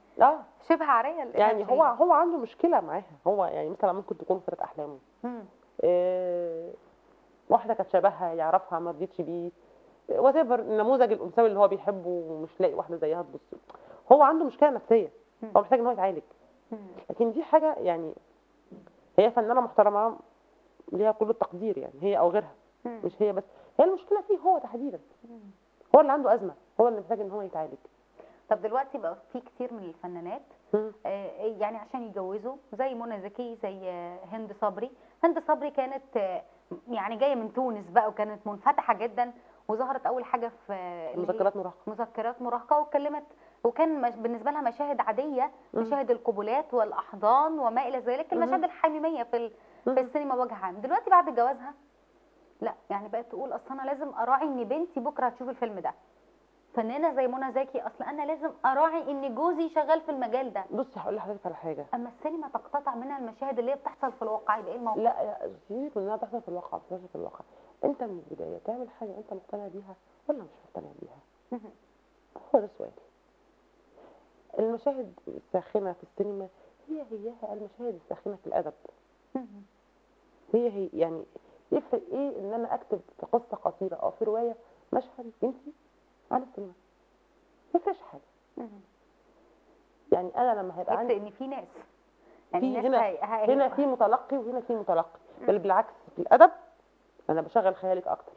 شبه عارية، يعني هو عنده مشكلة معاها. هو يعني مثلا ممكن تكون فترة احلامه، واحدة كانت شبهها يعرفها ما رضيتش بيه، whatever النموذج الانثوي اللي هو بيحبه ومش لاقي واحدة زيها تبص. هو عنده مشكلة نفسية، هو محتاج ان هو يتعالج. لكن دي حاجة يعني هي فنانة محترمه ليها كل التقدير، يعني هي او غيرها، مش هي بس، هي المشكلة فيه هو تحديدا، هو اللي عنده ازمة، هو اللي محتاج ان هو يتعالج. طب دلوقتي بقى في كتير من الفنانات يعني عشان يتجوزوا، زي منى زكي، زي هند صبري. هند صبري كانت يعني جاية من تونس بقى، وكانت منفتحة جدا، وظهرت اول حاجة في مذكرات مراهقة، مذكرات مراهقة، واتكلمت، وكان بالنسبة لها مشاهد عادية، مشاهد القبلات والاحضان وما الى ذلك، المشاهد الحميمية في السينما بوجه عام. دلوقتي بعد جوازها لا، يعني بقت تقول اصل انا لازم اراعي ان بنتي بكره هتشوف الفيلم ده. فنانة زي منى زكي، اصل انا لازم اراعي ان جوزي شغال في المجال ده. بصي هقول لحضرتك على حاجة، اما السينما تقتطع منها المشاهد اللي هي بتحصل في الواقع، يبقى ايه الموقف؟ لا سيبك من انها تحصل في الواقع، بتحصل في الواقع. انت من البداية تعمل حاجة انت مقتنع بيها ولا مش مقتنع بيها؟ هو ده السؤال. المشاهد الساخنة في السينما هي هياها المشاهد الساخنة في الادب. هي يعني يفرق ايه ان انا اكتب في قصة قصيرة او في رواية مشهد جنسي عن السينما؟ ما يفرقش حاجة. يعني انا لما هيبقى عندي ان في ناس، يعني في ناس هنا في متلقي وهنا في متلقي، بل بالعكس في الادب انا بشغل خيالك اكتر.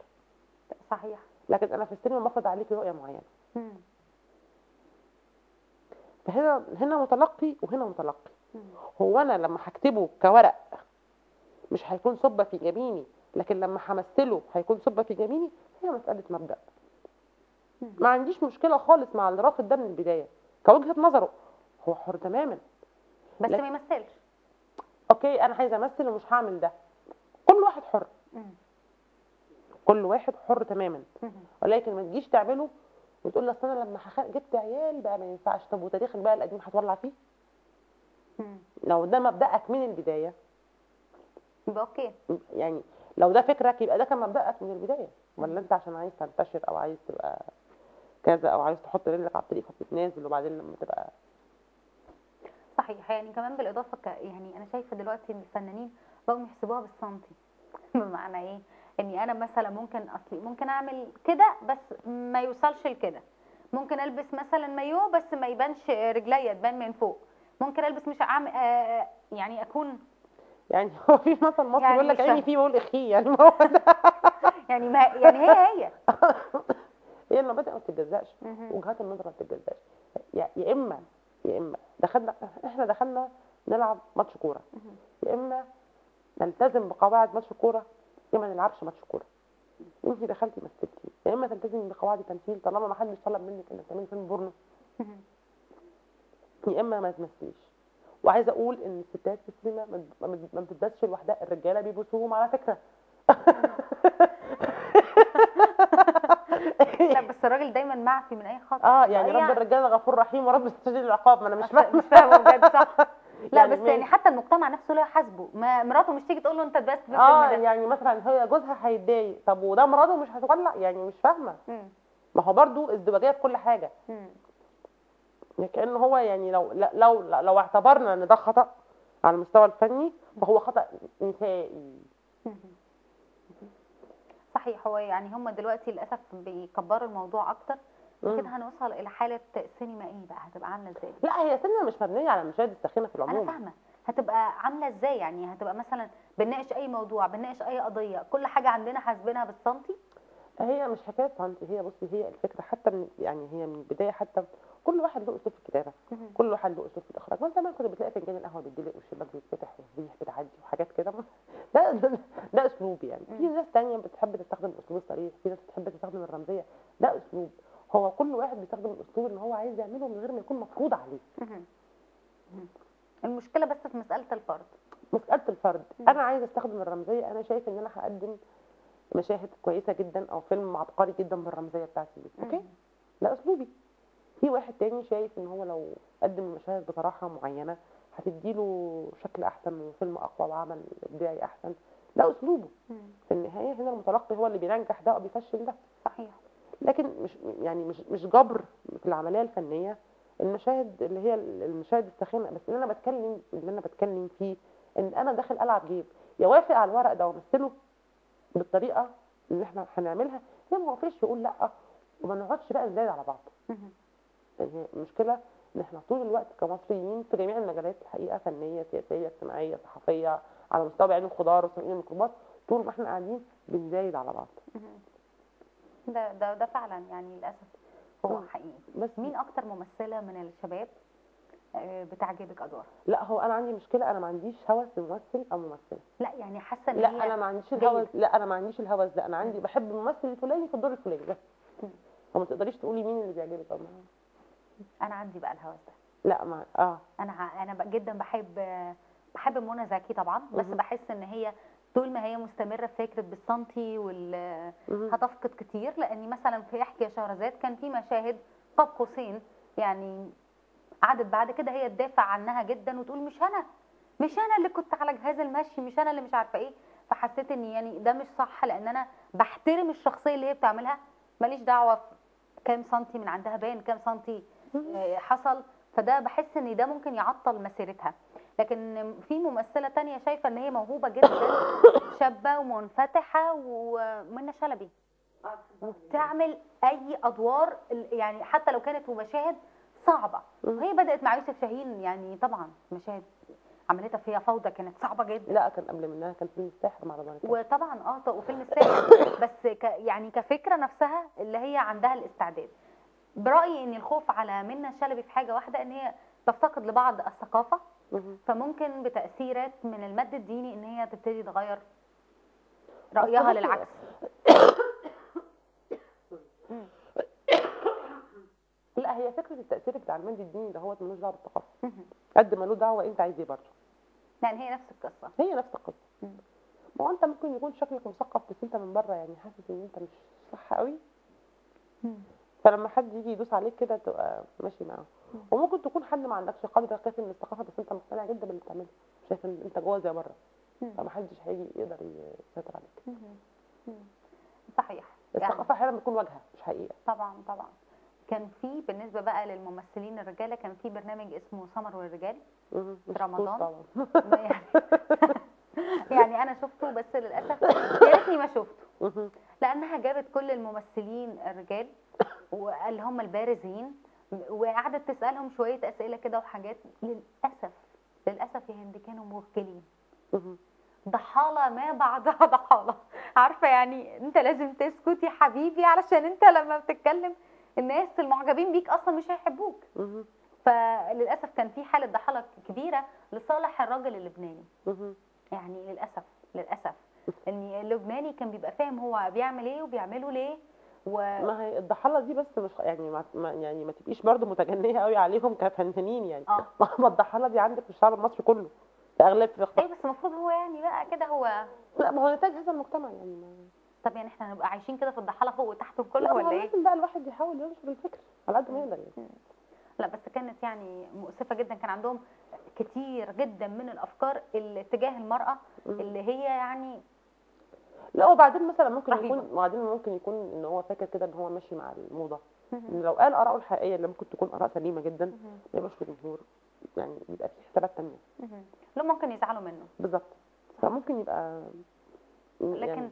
صحيح. لكن انا في السينما بفرض عليك رؤية معينة. فهنا هنا متلقي وهنا متلقي. هو انا لما هكتبه كورق مش هيكون صبه في جبيني، لكن لما همثله هيكون صبه في جبيني. هي مسالة مبدا. ما عنديش مشكلة خالص مع اللي رافض ده من البداية كوجهه نظره، هو حر تماما، بس ما يمثلش. okay انا عايزه امثل ومش هعمل ده، كل واحد حر. كل واحد حر تماما، ولكن ما تجيش تعمله وتقول لي اصل انا لما جبت عيال بقى ما ينفعش. طب وتاريخك بقى القديم هتولع فيه؟ لو ده مبدأك من البداية يبقى okay، يعني لو ده فكرك يبقى ده كان مبدأك من البداية، ولا انت عشان عايز تنتشر او عايز تبقى كذا او عايز تحط رجلك على الطريق فبتتنازل وبعدين لما تبقى صحيح. يعني كمان بالاضافة يعني انا شايفه دلوقتي ان الفنانين بقوا يحسبوها بالسنتي. بمعنى ايه؟ اني انا مثلا ممكن اصلي ممكن اعمل كده بس ما يوصلش لكده، ممكن البس مثلا مايو بس ما يبانش رجليا، تبان من فوق، ممكن البس مش اعمل يعني اكون يعني هو في مثل مصري يعني بيقول لك عيني فيه بقول اخيه، يعني ما هو ده يعني ما يعني هي هي المبادئ ما بتتجزأش، وجهات النظر ما بتتجزأش. يا اما دخلنا احنا دخلنا نلعب ماتش كورة، يا اما نلتزم بقواعد ماتش كورة يا اما ما نلعبش ماتش كورة. انت دخلتي مثلتي، يا اما تلتزمي بقواعد التمثيل طالما ما حدش طلب منك انك تعملي فيلم بورنو، يا اما ما تمثليش. وعايزه اقول ان الستات في السينما ما بتتبسش لوحدها، الرجالة بيبوسوهم على فكرة. لا بس الراجل دايما معفي من اي خطأ. يعني رب الرجالة غفور رحيم ورب شديد العقاب. ما انا مش فاهمه، مش فاهمه بجد. صح. لا يعني بس يعني حتى المجتمع نفسه لا يحاسبه، ما مراته مش تيجي تقول له انت اتبست في الفيلم ده. يعني مثلا هي جوزها هيتضايق، طب وده مراته مش هتولع؟ يعني مش فاهمه. ما هو برضو ازدواجية في كل حاجة. كأنه هو يعني لو لو لو اعتبرنا ان ده خطأ على المستوى الفني فهو خطأ نسائي. صحيح. هو يعني هم دلوقتي للاسف بيكبروا الموضوع اكتر، كده هنوصل الى حاله سينما ايه بقى؟ هتبقى عامله ازاي؟ لا هي سينما مش مبنية على المشاهد الساخنة في العموم. انا فاهمه، هتبقى عامله ازاي يعني؟ هتبقى مثلا بنناقش اي موضوع، بنناقش اي قضية، كل حاجة عندنا حاسبينها بالسنتي؟ هي مش حكاية سنتي، هي بصي هي الفكرة حتى من يعني هي من البداية، حتى كل واحد له اسلوب في الكتابة، كل واحد له اسلوب في الاخراج. مثلا زمان كنت بتلاقي فنجان القهوة بيدلق والشباك بيتفتح والريح بتعدي وحاجات كده، ده اسلوب يعني. في ناس ثانية بتحب تستخدم الاسلوب الصريح، في ناس بتحب تستخدم الرمزية، ده اسلوب. هو كل واحد بيستخدم الاسلوب اللي هو عايز يعمله من غير ما يكون مفروض عليه. المشكلة بس في مسالة الفرد. مسالة الفرد، انا عايز استخدم الرمزية، انا شايف ان انا هقدم مشاهد كويسة جدا او فيلم عبقري جدا بالرمزيه بتاعتي دي، okay؟ ده اسلوبي. في واحد تاني شايف ان هو لو قدم المشاهد بصراحة معينة هتديله شكل احسن وفيلم اقوى وعمل ابداعي احسن، ده اسلوبه. في النهاية هنا المتلقي هو اللي بينجح ده او بيفشل ده. صحيح. لكن مش يعني مش جبر في العملية الفنية المشاهد اللي هي المشاهد الساخنة. بس اللي انا بتكلم فيه ان انا داخل العب game، يا وافق على الورق ده وامثلة بالطريقة اللي احنا هنعملها، يا ما وافقش يقول لا، وما نقعدش بقى نزايد على بعض. يعني هي المشكلة ان احنا طول الوقت كمصريين في جميع المجالات الحقيقة، فنية، سياسية، اجتماعية، صحفية، على مستوى بعين الخضار وسائقين الميكروباص، طول ما احنا قاعدين بنزايد على بعض. ده ده فعلا يعني للاسف هو حقيقي. بس مين اكتر ممثلة من الشباب بتعجبك ادوارها؟ لا هو انا عندي مشكلة، انا ما عنديش هوس بممثل او ممثلة. لا يعني حاسه ان لا انا ما عنديش الهوس، لا انا ما عنديش الهوس ده، انا عندي بحب الممثل الفلاني في الدور الفلاني بس. فما تقدريش تقولي مين اللي بيعجبك. طبعا انا عندي بقى الهوس ده. لا ما انا جدا بحب منى زكي طبعا، بس بحس ان هي طول ما هي مستمرة في فكرة بالسنتي هتفقد كتير. لاني مثلا في احكي يا شهرزاد كان في مشاهد قاب قوسين يعني قعدت بعد كده هي تدافع عنها جدا وتقول مش انا اللي كنت على جهاز المشي، مش انا اللي مش عارفه ايه. فحسيت ان يعني ده مش صح، لان انا بحترم الشخصية اللي هي بتعملها، ماليش دعوه كام سنتي من عندها باين كام سنتي حصل. فده بحس ان ده ممكن يعطل مسيرتها. لكن في ممثلة تانية شايفه ان هي موهوبه جدا، شابه ومنفتحه، ومنى شلبي، وبتعمل اي ادوار يعني حتى لو كانت مشاهد صعبة. وهي بدات مع يوسف شاهين، يعني طبعا مشاهد عملتها فيها فوضى كانت صعبة جدا. لا كان قبل منها كان فيلم الساحر مع رضوان، وطبعا وفيلم الساحر بس يعني كفكرة نفسها اللي هي عندها الاستعداد. برايي ان الخوف على منى شلبي في حاجة واحدة، ان هي تفتقد لبعض الثقافة، فممكن بتاثيرات من المد الديني ان هي تبتدي تغير رايها للعكس. لا هي فكرة التاثير بتاع المد الديني ده هو ملوش دعوه بالثقافة قد ما له دعوه انت عايز ايه برضه. يعني هي نفس القصة، هي نفس القصة. ما هو انت ممكن يكون شكلك مثقف بس انت من بره يعني حاسس ان انت مش صح قوي، فلما حد يجي يدوس عليك كده تبقى ماشي معاه. وممكن تكون حد ما عندكش قدر كافي من الثقافة بس انت مقتنع جدا باللي بتعمله، شايف ان انت جوه زي بره، فمحدش هيجي يقدر يسيطر عليك. صحيح. الثقافة احيانا بتكون واجهه مش حقيقة. طبعا طبعا. كان في بالنسبة بقى للممثلين الرجالة كان في برنامج اسمه سمر والرجال في رمضان. طبعا يعني انا شفته بس للاسف يا ريتني ما شفته، لانها جابت كل الممثلين الرجال واللي هم البارزين وقعدت تسالهم شوية اسئلة كده وحاجات. للاسف للاسف يا هند كانوا مخجلين، ضحاله ما بعدها ضحاله. عارفه يعني انت لازم تسكت يا حبيبي علشان انت لما بتتكلم الناس المعجبين بيك اصلا مش هيحبوك. فللاسف كان في حاله ضحاله كبيرة لصالح الراجل اللبناني. يعني للاسف للاسف ان اللبناني كان بيبقى فاهم هو بيعمل ايه وبيعمله ليه. ما هي الضحاله دي بس مش يعني ما تبقيش برضه متجنيه قوي عليهم كفنانين يعني. ما الضحاله دي عندك في الشعب المصري كله في اغلب ايوه، بس المفروض هو يعني بقى كده هو لا ما هو نتاج هذا المجتمع يعني ما... طب يعني احنا هنبقى عايشين كده في الضحاله فوق وتحت وكله ولا ايه؟ لازم بقى الواحد يحاول ينشر الفكر على قد ما يقدر يعني. لا بس كانت يعني مؤسفة جدا، كان عندهم كتير جدا من الافكار اللي تجاه المراة اللي هي يعني لا. وبعدين مثلا ممكن يكون وبعدين ممكن يكون ان هو فاكر كده ان هو ماشي مع الموضة، ان لو قال اراءه الحقيقية اللي ممكن تكون اراء سليمة جدا ما يبقاش في جمهور، يعني يبقى في حسابات ثانية لو ممكن يزعلوا منه بالظبط. فممكن يبقى لكن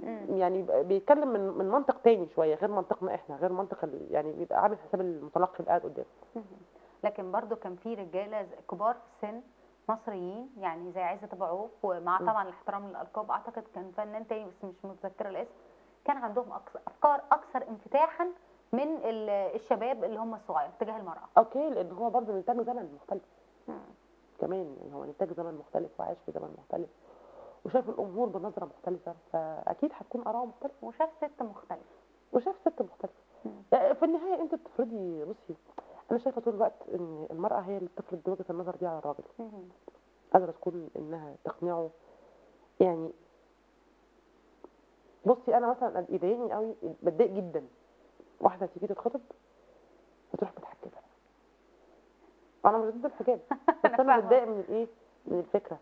يعني يعني بيتكلم من منطق تاني شوية غير منطقنا احنا، غير منطق يعني بيبقى عامل حساب المتلقي اللي قاعد قدامه. لكن برضو كان في رجاله كبار في السن مصريين يعني زي عزت ابو عوف، ومع طبعا الاحترام للالقاب اعتقد كان فنان تاني بس مش متذكرة الاسم، كان عندهم افكار اكثر انفتاحا من الشباب اللي هم الصغير تجاه المراة. okay، لان هو برضه نتاج زمن مختلف كمان، يعني هو نتاج زمن مختلف وعايش في زمن مختلف وشاف الامور بنظره مختلفة، فاكيد هتكون اراءه مختلفة، وشاف ست مختلفة، وشاف ست مختلفة. في النهاية انت بتفرضي، بصي انا شايفه طول الوقت ان المراة هي اللي بتفرض وجهه النظر دي على الراجل، قادرة تكون انها تقنعه. يعني بصي انا مثلا يضايقني قوي، بتضايق جدا واحدة تيجي تتخطب وتروح متحجبه. انا مش ضد الحجاب بس انا بتضايق من الايه، من الفكرة.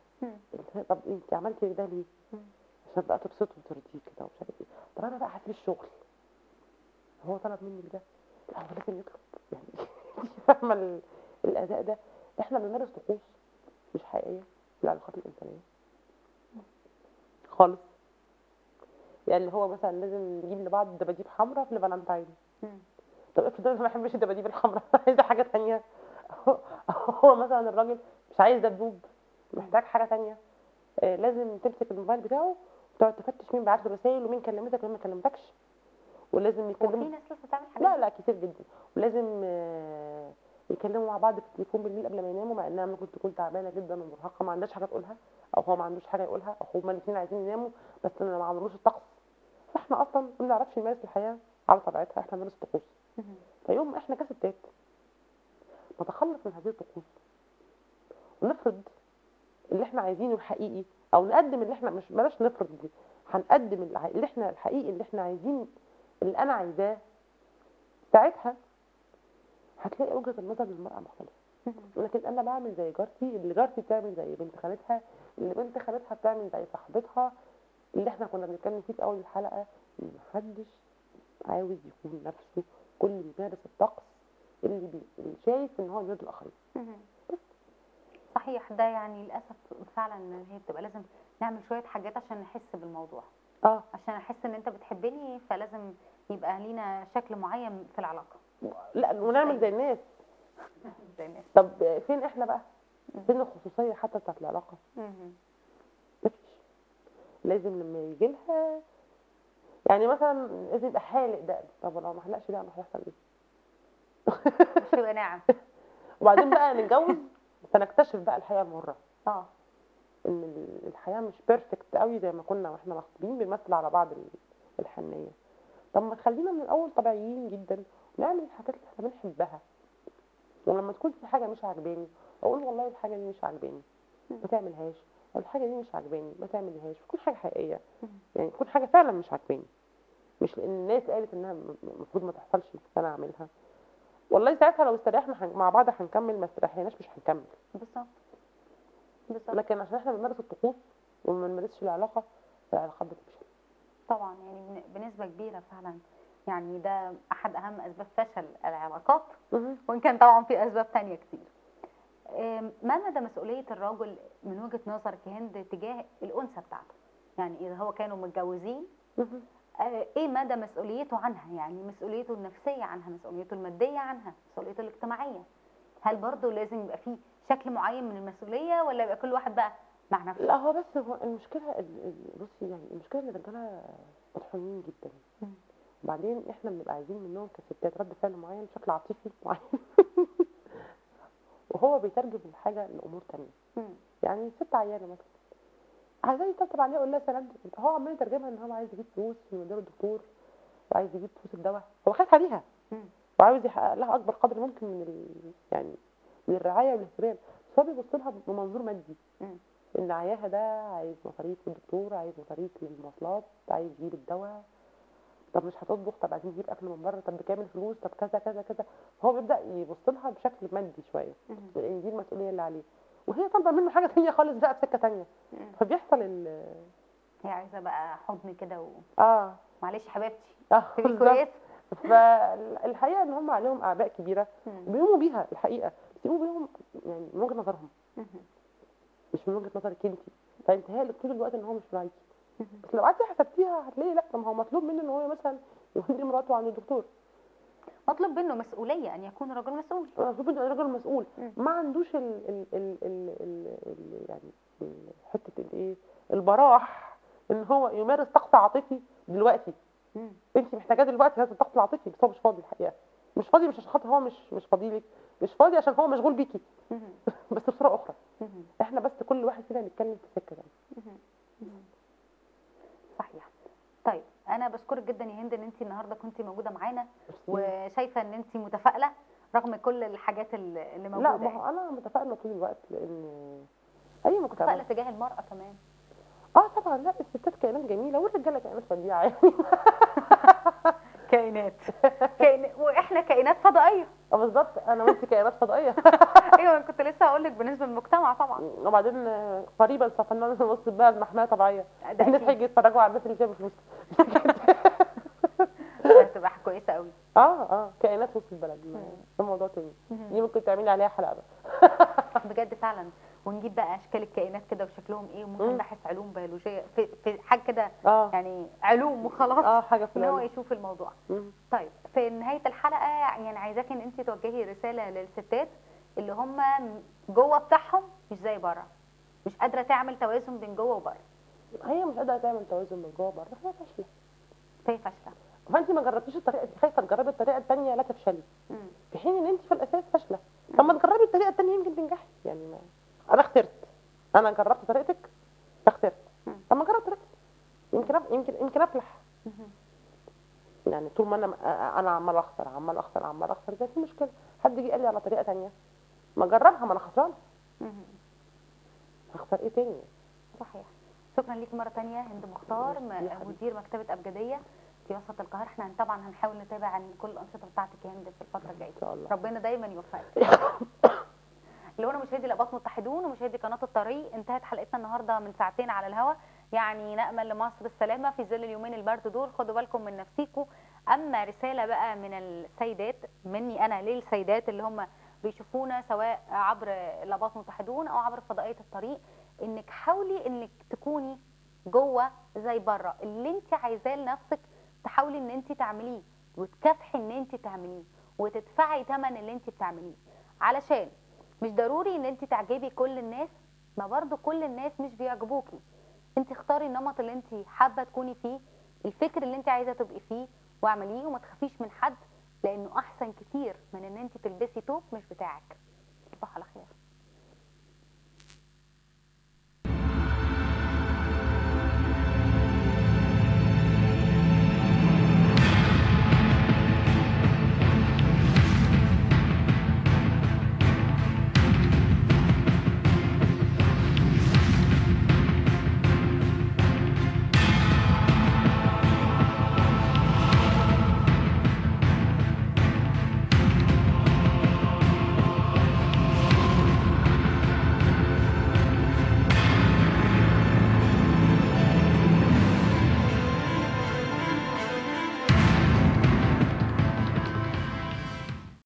طب انت عملتي ده ليه؟ عشان بقى تبسطه وترضيه كده ومش عارف ايه. طب انا بقى هسيب الشغل، هو طلب مني ده، لا هو لازم يطلب يعني. فاهمه الاداء ده؟ احنا بنمارس طقوس مش حقيقية في العلاقات الانسانية خالص. يعني اللي هو مثلا لازم نجيب لبعض دباديب حمراء في الفالنتاين. طب افرض انا ما بحبش الدباديب الحمراء، عايزه حاجة ثانية. هو مثلا الراجل مش عايز دبدوب، محتاج حاجة ثانية. لازم تمسك الموبايل بتاعه وتقعد تفتش مين بعت له رسائل ومين كلمتك ومين ما كلمتكش، ولازم يكلموا. في ناس لسه بتعمل حاجات، لا لا كتير جدا. ولازم يكلموا مع بعض في التليفون بالليل قبل ما يناموا، مع انها ممكن تكون تعبانة جدا ومرهقه ما عندهاش حاجة تقولها، او هو ما عندوش حاجة يقولها، او هما الاثنين عايزين يناموا بس ما عملوش الطقس. فاحنا اصلا ما بنعرفش نمارس الحياة على طبيعتها، احنا بنمارس طقوس. فيوم احنا كستات نتخلص من هذه الطقوس ونفرض اللي احنا عايزينه الحقيقي، او نقدم اللي احنا مش بلاش نفرض دي، هنقدم اللي احنا الحقيقي اللي احنا عايزين، اللي انا عايزاه. ساعتها هتلاقي وجهه النظر للمراة مختلفة. ولكن انا بعمل زي جارتي، اللي جارتي بتعمل زي بنت خالتها، اللي بنت خالتها بتعمل زي صاحبتها، اللي احنا كنا بنتكلم فيه في اول الحلقة، ان محدش عاوز يكون نفسه، كل بيمارس الطقس اللي شايف ان هو بيرضي الاخرين. بس صحيح ده، يعني للاسف فعلا هي بتبقى لازم نعمل شوية حاجات عشان نحس بالموضوع. عشان احس ان انت بتحبني فلازم يبقى لينا شكل معين في العلاقة. لا ونعمل زي الناس. زي الناس. طب فين احنا بقى؟ فين الخصوصية حتى بتاعت العلاقة؟ مفيش. لازم لما يجي لها يعني مثلا لازم يبقى حالق دقن. طب لو ما حلقش دقن هيحصل ايه؟ مش هيبقى ناعم. وبعدين بقى نتجوز فنكتشف بقى الحقيقة المرة. ان الحياة مش perfect قوي زي ما كنا واحنا مخطوبين بنمثل على بعض الحنيه. طب ما تخلينا من الاول طبيعيين جدا ونعمل الحاجات اللي احنا بنحبها، ولما تكون في حاجة مش عاجباني اقول والله الحاجة دي مش عاجباني ما تعملهاش، او الحاجة دي مش عاجباني ما تعملهاش. تكون حاجة حقيقية، يعني تكون حاجة فعلا مش عاجباني، مش لان الناس قالت انها المفروض ما تحصلش فانا اعملها. والله ساعتها لو استريحنا مع بعض هنكمل، ما استريحناش مش هنكمل. بالظبط بالظبط. لكن عشان احنا بنمارس الطقوس وما بنمارسش العلاقة، فالعلاقات بتفشل طبعا، يعني بنسبة كبيرة فعلا. يعني ده احد اهم اسباب فشل العلاقات، وان كان طبعا في اسباب ثانية كتير. ما مدى مسؤولية الرجل من وجهه نظرك يا هند تجاه الانثى بتاعته؟ يعني اذا هو كانوا متجوزين، ايه مدى مسؤوليته عنها؟ يعني مسؤوليته النفسية عنها، مسؤوليته المادية عنها، مسؤوليته الاجتماعية. هل برضه لازم يبقى فيه شكل معين من المسؤولية، ولا يبقى كل واحد بقى مع نفسه؟ لا هو بس هو المشكلة، بصي يعني المشكلة ان الرجالة مطحونين جدا. وبعدين احنا بنبقى عايزين منهم كستات رد فعل معين بشكل عاطفي معين، وهو بيترجم الحاجة لامور ثانية. يعني ست عيانه مثلا عايزاه يطبطب عليها يقول لها سلامتك، هو عمال يترجمها ان هو عايز يجيب فلوس من مدير الدكتور، وعايز يجيب فلوس الدواء، هو خايف عليها وعاوز يحقق لها اكبر قدر ممكن من يعني من الرعاية والاهتمام، بس هو بيبص لها بمنظور مادي، ان عياها ده عايز مصاريف للدكتور، عايز مصاريف للمواصلات، عايز يجيب الدواء، طب مش هتطبخ، طب عايزين نجيب اكل من بره، طب بكام الفلوس، طب كذا كذا كذا. هو بيبدا يبص لها بشكل مادي شوية، لان دي المسؤولية اللي عليه، وهي طالبه منه حاجة ثانية خالص بقى في سكة ثانية. فبيحصل هي عايزه بقى حضن كده معلش يا حبيبتي تبقي كويس. فالحقيقة ان هم عليهم اعباء كبيرة بيقوموا بيها الحقيقة، بس بيقوموا بيهم يعني من وجهه نظرهم، مش من وجهه نظرك انت. فانت هي طول الوقت ان هو مش راعيكي. بس لو قعدتي حسبتيها هتلاقي لا، ما هو مطلوب منه ان هو مثلا يودي مراته عند الدكتور، مطلوب منه مسؤولية ان يكون رجل مسؤول، مطلوب منه رجل مسؤول، ما عندوش ال ال ال ال ال ال يعني حتة الايه، البراح ان هو يمارس طقس عاطفي دلوقتي. انت محتاجاه دلوقتي هذا الطقس العاطفي، بس هو مش فاضي الحقيقة، مش فاضي، مش عشان خاطر هو مش فاضي لك، مش فاضي عشان هو مشغول بيكي بس بصورة اخرى. احنا بس كل واحد فينا بيتكلم في سكة ثانية. صحيح. طيب انا بشكرك جدا يا هند ان انت النهارده كنت موجودة معانا، وشايفه ان انت متفائلة رغم كل الحاجات اللي موجودة. لا ما هو انا متفائلة طول الوقت، لان اي مجتمع متفائلة تجاه المراة كمان. طبعا، لا الستات كائنات جميلة والرجاله كائنات فظيعة يعني. كائنات واحنا كائنات فضائية. بالظبط، انا وانت كائنات فضائية. ايوه كنت لسه هقول لك بالنسبة للمجتمع طبعا. وبعدين قريبا سوف نوصل بقى لمحميه طبيعية، الناس هيجي يتفرجوا على الناس اللي فيها بفلوس. هتبقى كويسة قوي. كائنات وسط البلد، ده موضوع تاني، دي ممكن تعملي عليها حلقة بقى. بجد فعلا، ونجيب بقى اشكال الكائنات كده وشكلهم ايه، وممكن باحث علوم بيولوجية في حاجة كده، يعني علوم وخلاص، حاجة في ان هو يشوف الموضوع. طيب في نهاية الحلقة يعني عايزاك ان انت توجهي رسالة للستات اللي هم جوه بتاعهم مش زي بره، مش قادرة تعمل توازن بين جوه وبره. هي مش قادرة تعمل توازن بين جوه وبره، فهي فاشلة. فهي فاشلة. فانت ما جربتيش الطريقة دي، خايفة تجربي الطريقة الثانية لا تفشلي، في حين ان انت في الاساس فاشلة. طب ما تجربي الطريقة الثانية يمكن تنجحي. يعني ما انا خسرت، انا جربت طريقتك فخسرت، طب ما اجرب طريقتي يمكن يمكن افلح. يعني طول ما انا عمال اخسر عمال اخسر عمال اخسر، ده في مشكلة. حد جه قال لي على طريقه ثانية ما اجربها، ما انا خسرانة، هخسر ايه تاني؟ صحيح. شكرا ليك مرة ثانية هند مختار، مدير مكتبه ابجديه في وسط القاهرة. احنا طبعا هنحاول نتابع عن كل الانشطة بتاعتك يا هند في الفترة الجاية ان شاء الله، ربنا دايما يوفقك. اللي هو مشاهدي الأقباط متحدون ومشاهدي قناة الطريق، انتهت حلقتنا النهارده من ساعتين على الهوا. يعني نأمل لمصر السلامة في ظل اليومين البرد دول، خدوا بالكم من نفسيكم. أما رسالة بقى من السيدات، مني أنا للسيدات اللي هم بيشوفونا سواء عبر الأقباط متحدون أو عبر فضائية الطريق، إنك حاولي إنك تكوني جوه زي بره، اللي أنت عايزاه لنفسك تحاولي إن أنت تعمليه، وتكافحي إن أنت تعمليه، وتدفعي ثمن اللي أنت بتعمليه، علشان مش ضروري ان انت تعجبي كل الناس، ما برضو كل الناس مش بيعجبوكي. انت اختاري النمط اللي انت حابة تكوني فيه، الفكر اللي انت عايزه تبقي فيه، واعمليه، وما تخافيش من حد، لانه احسن كتير من ان انت تلبسي توب مش بتاعك. تصبحوا على خير.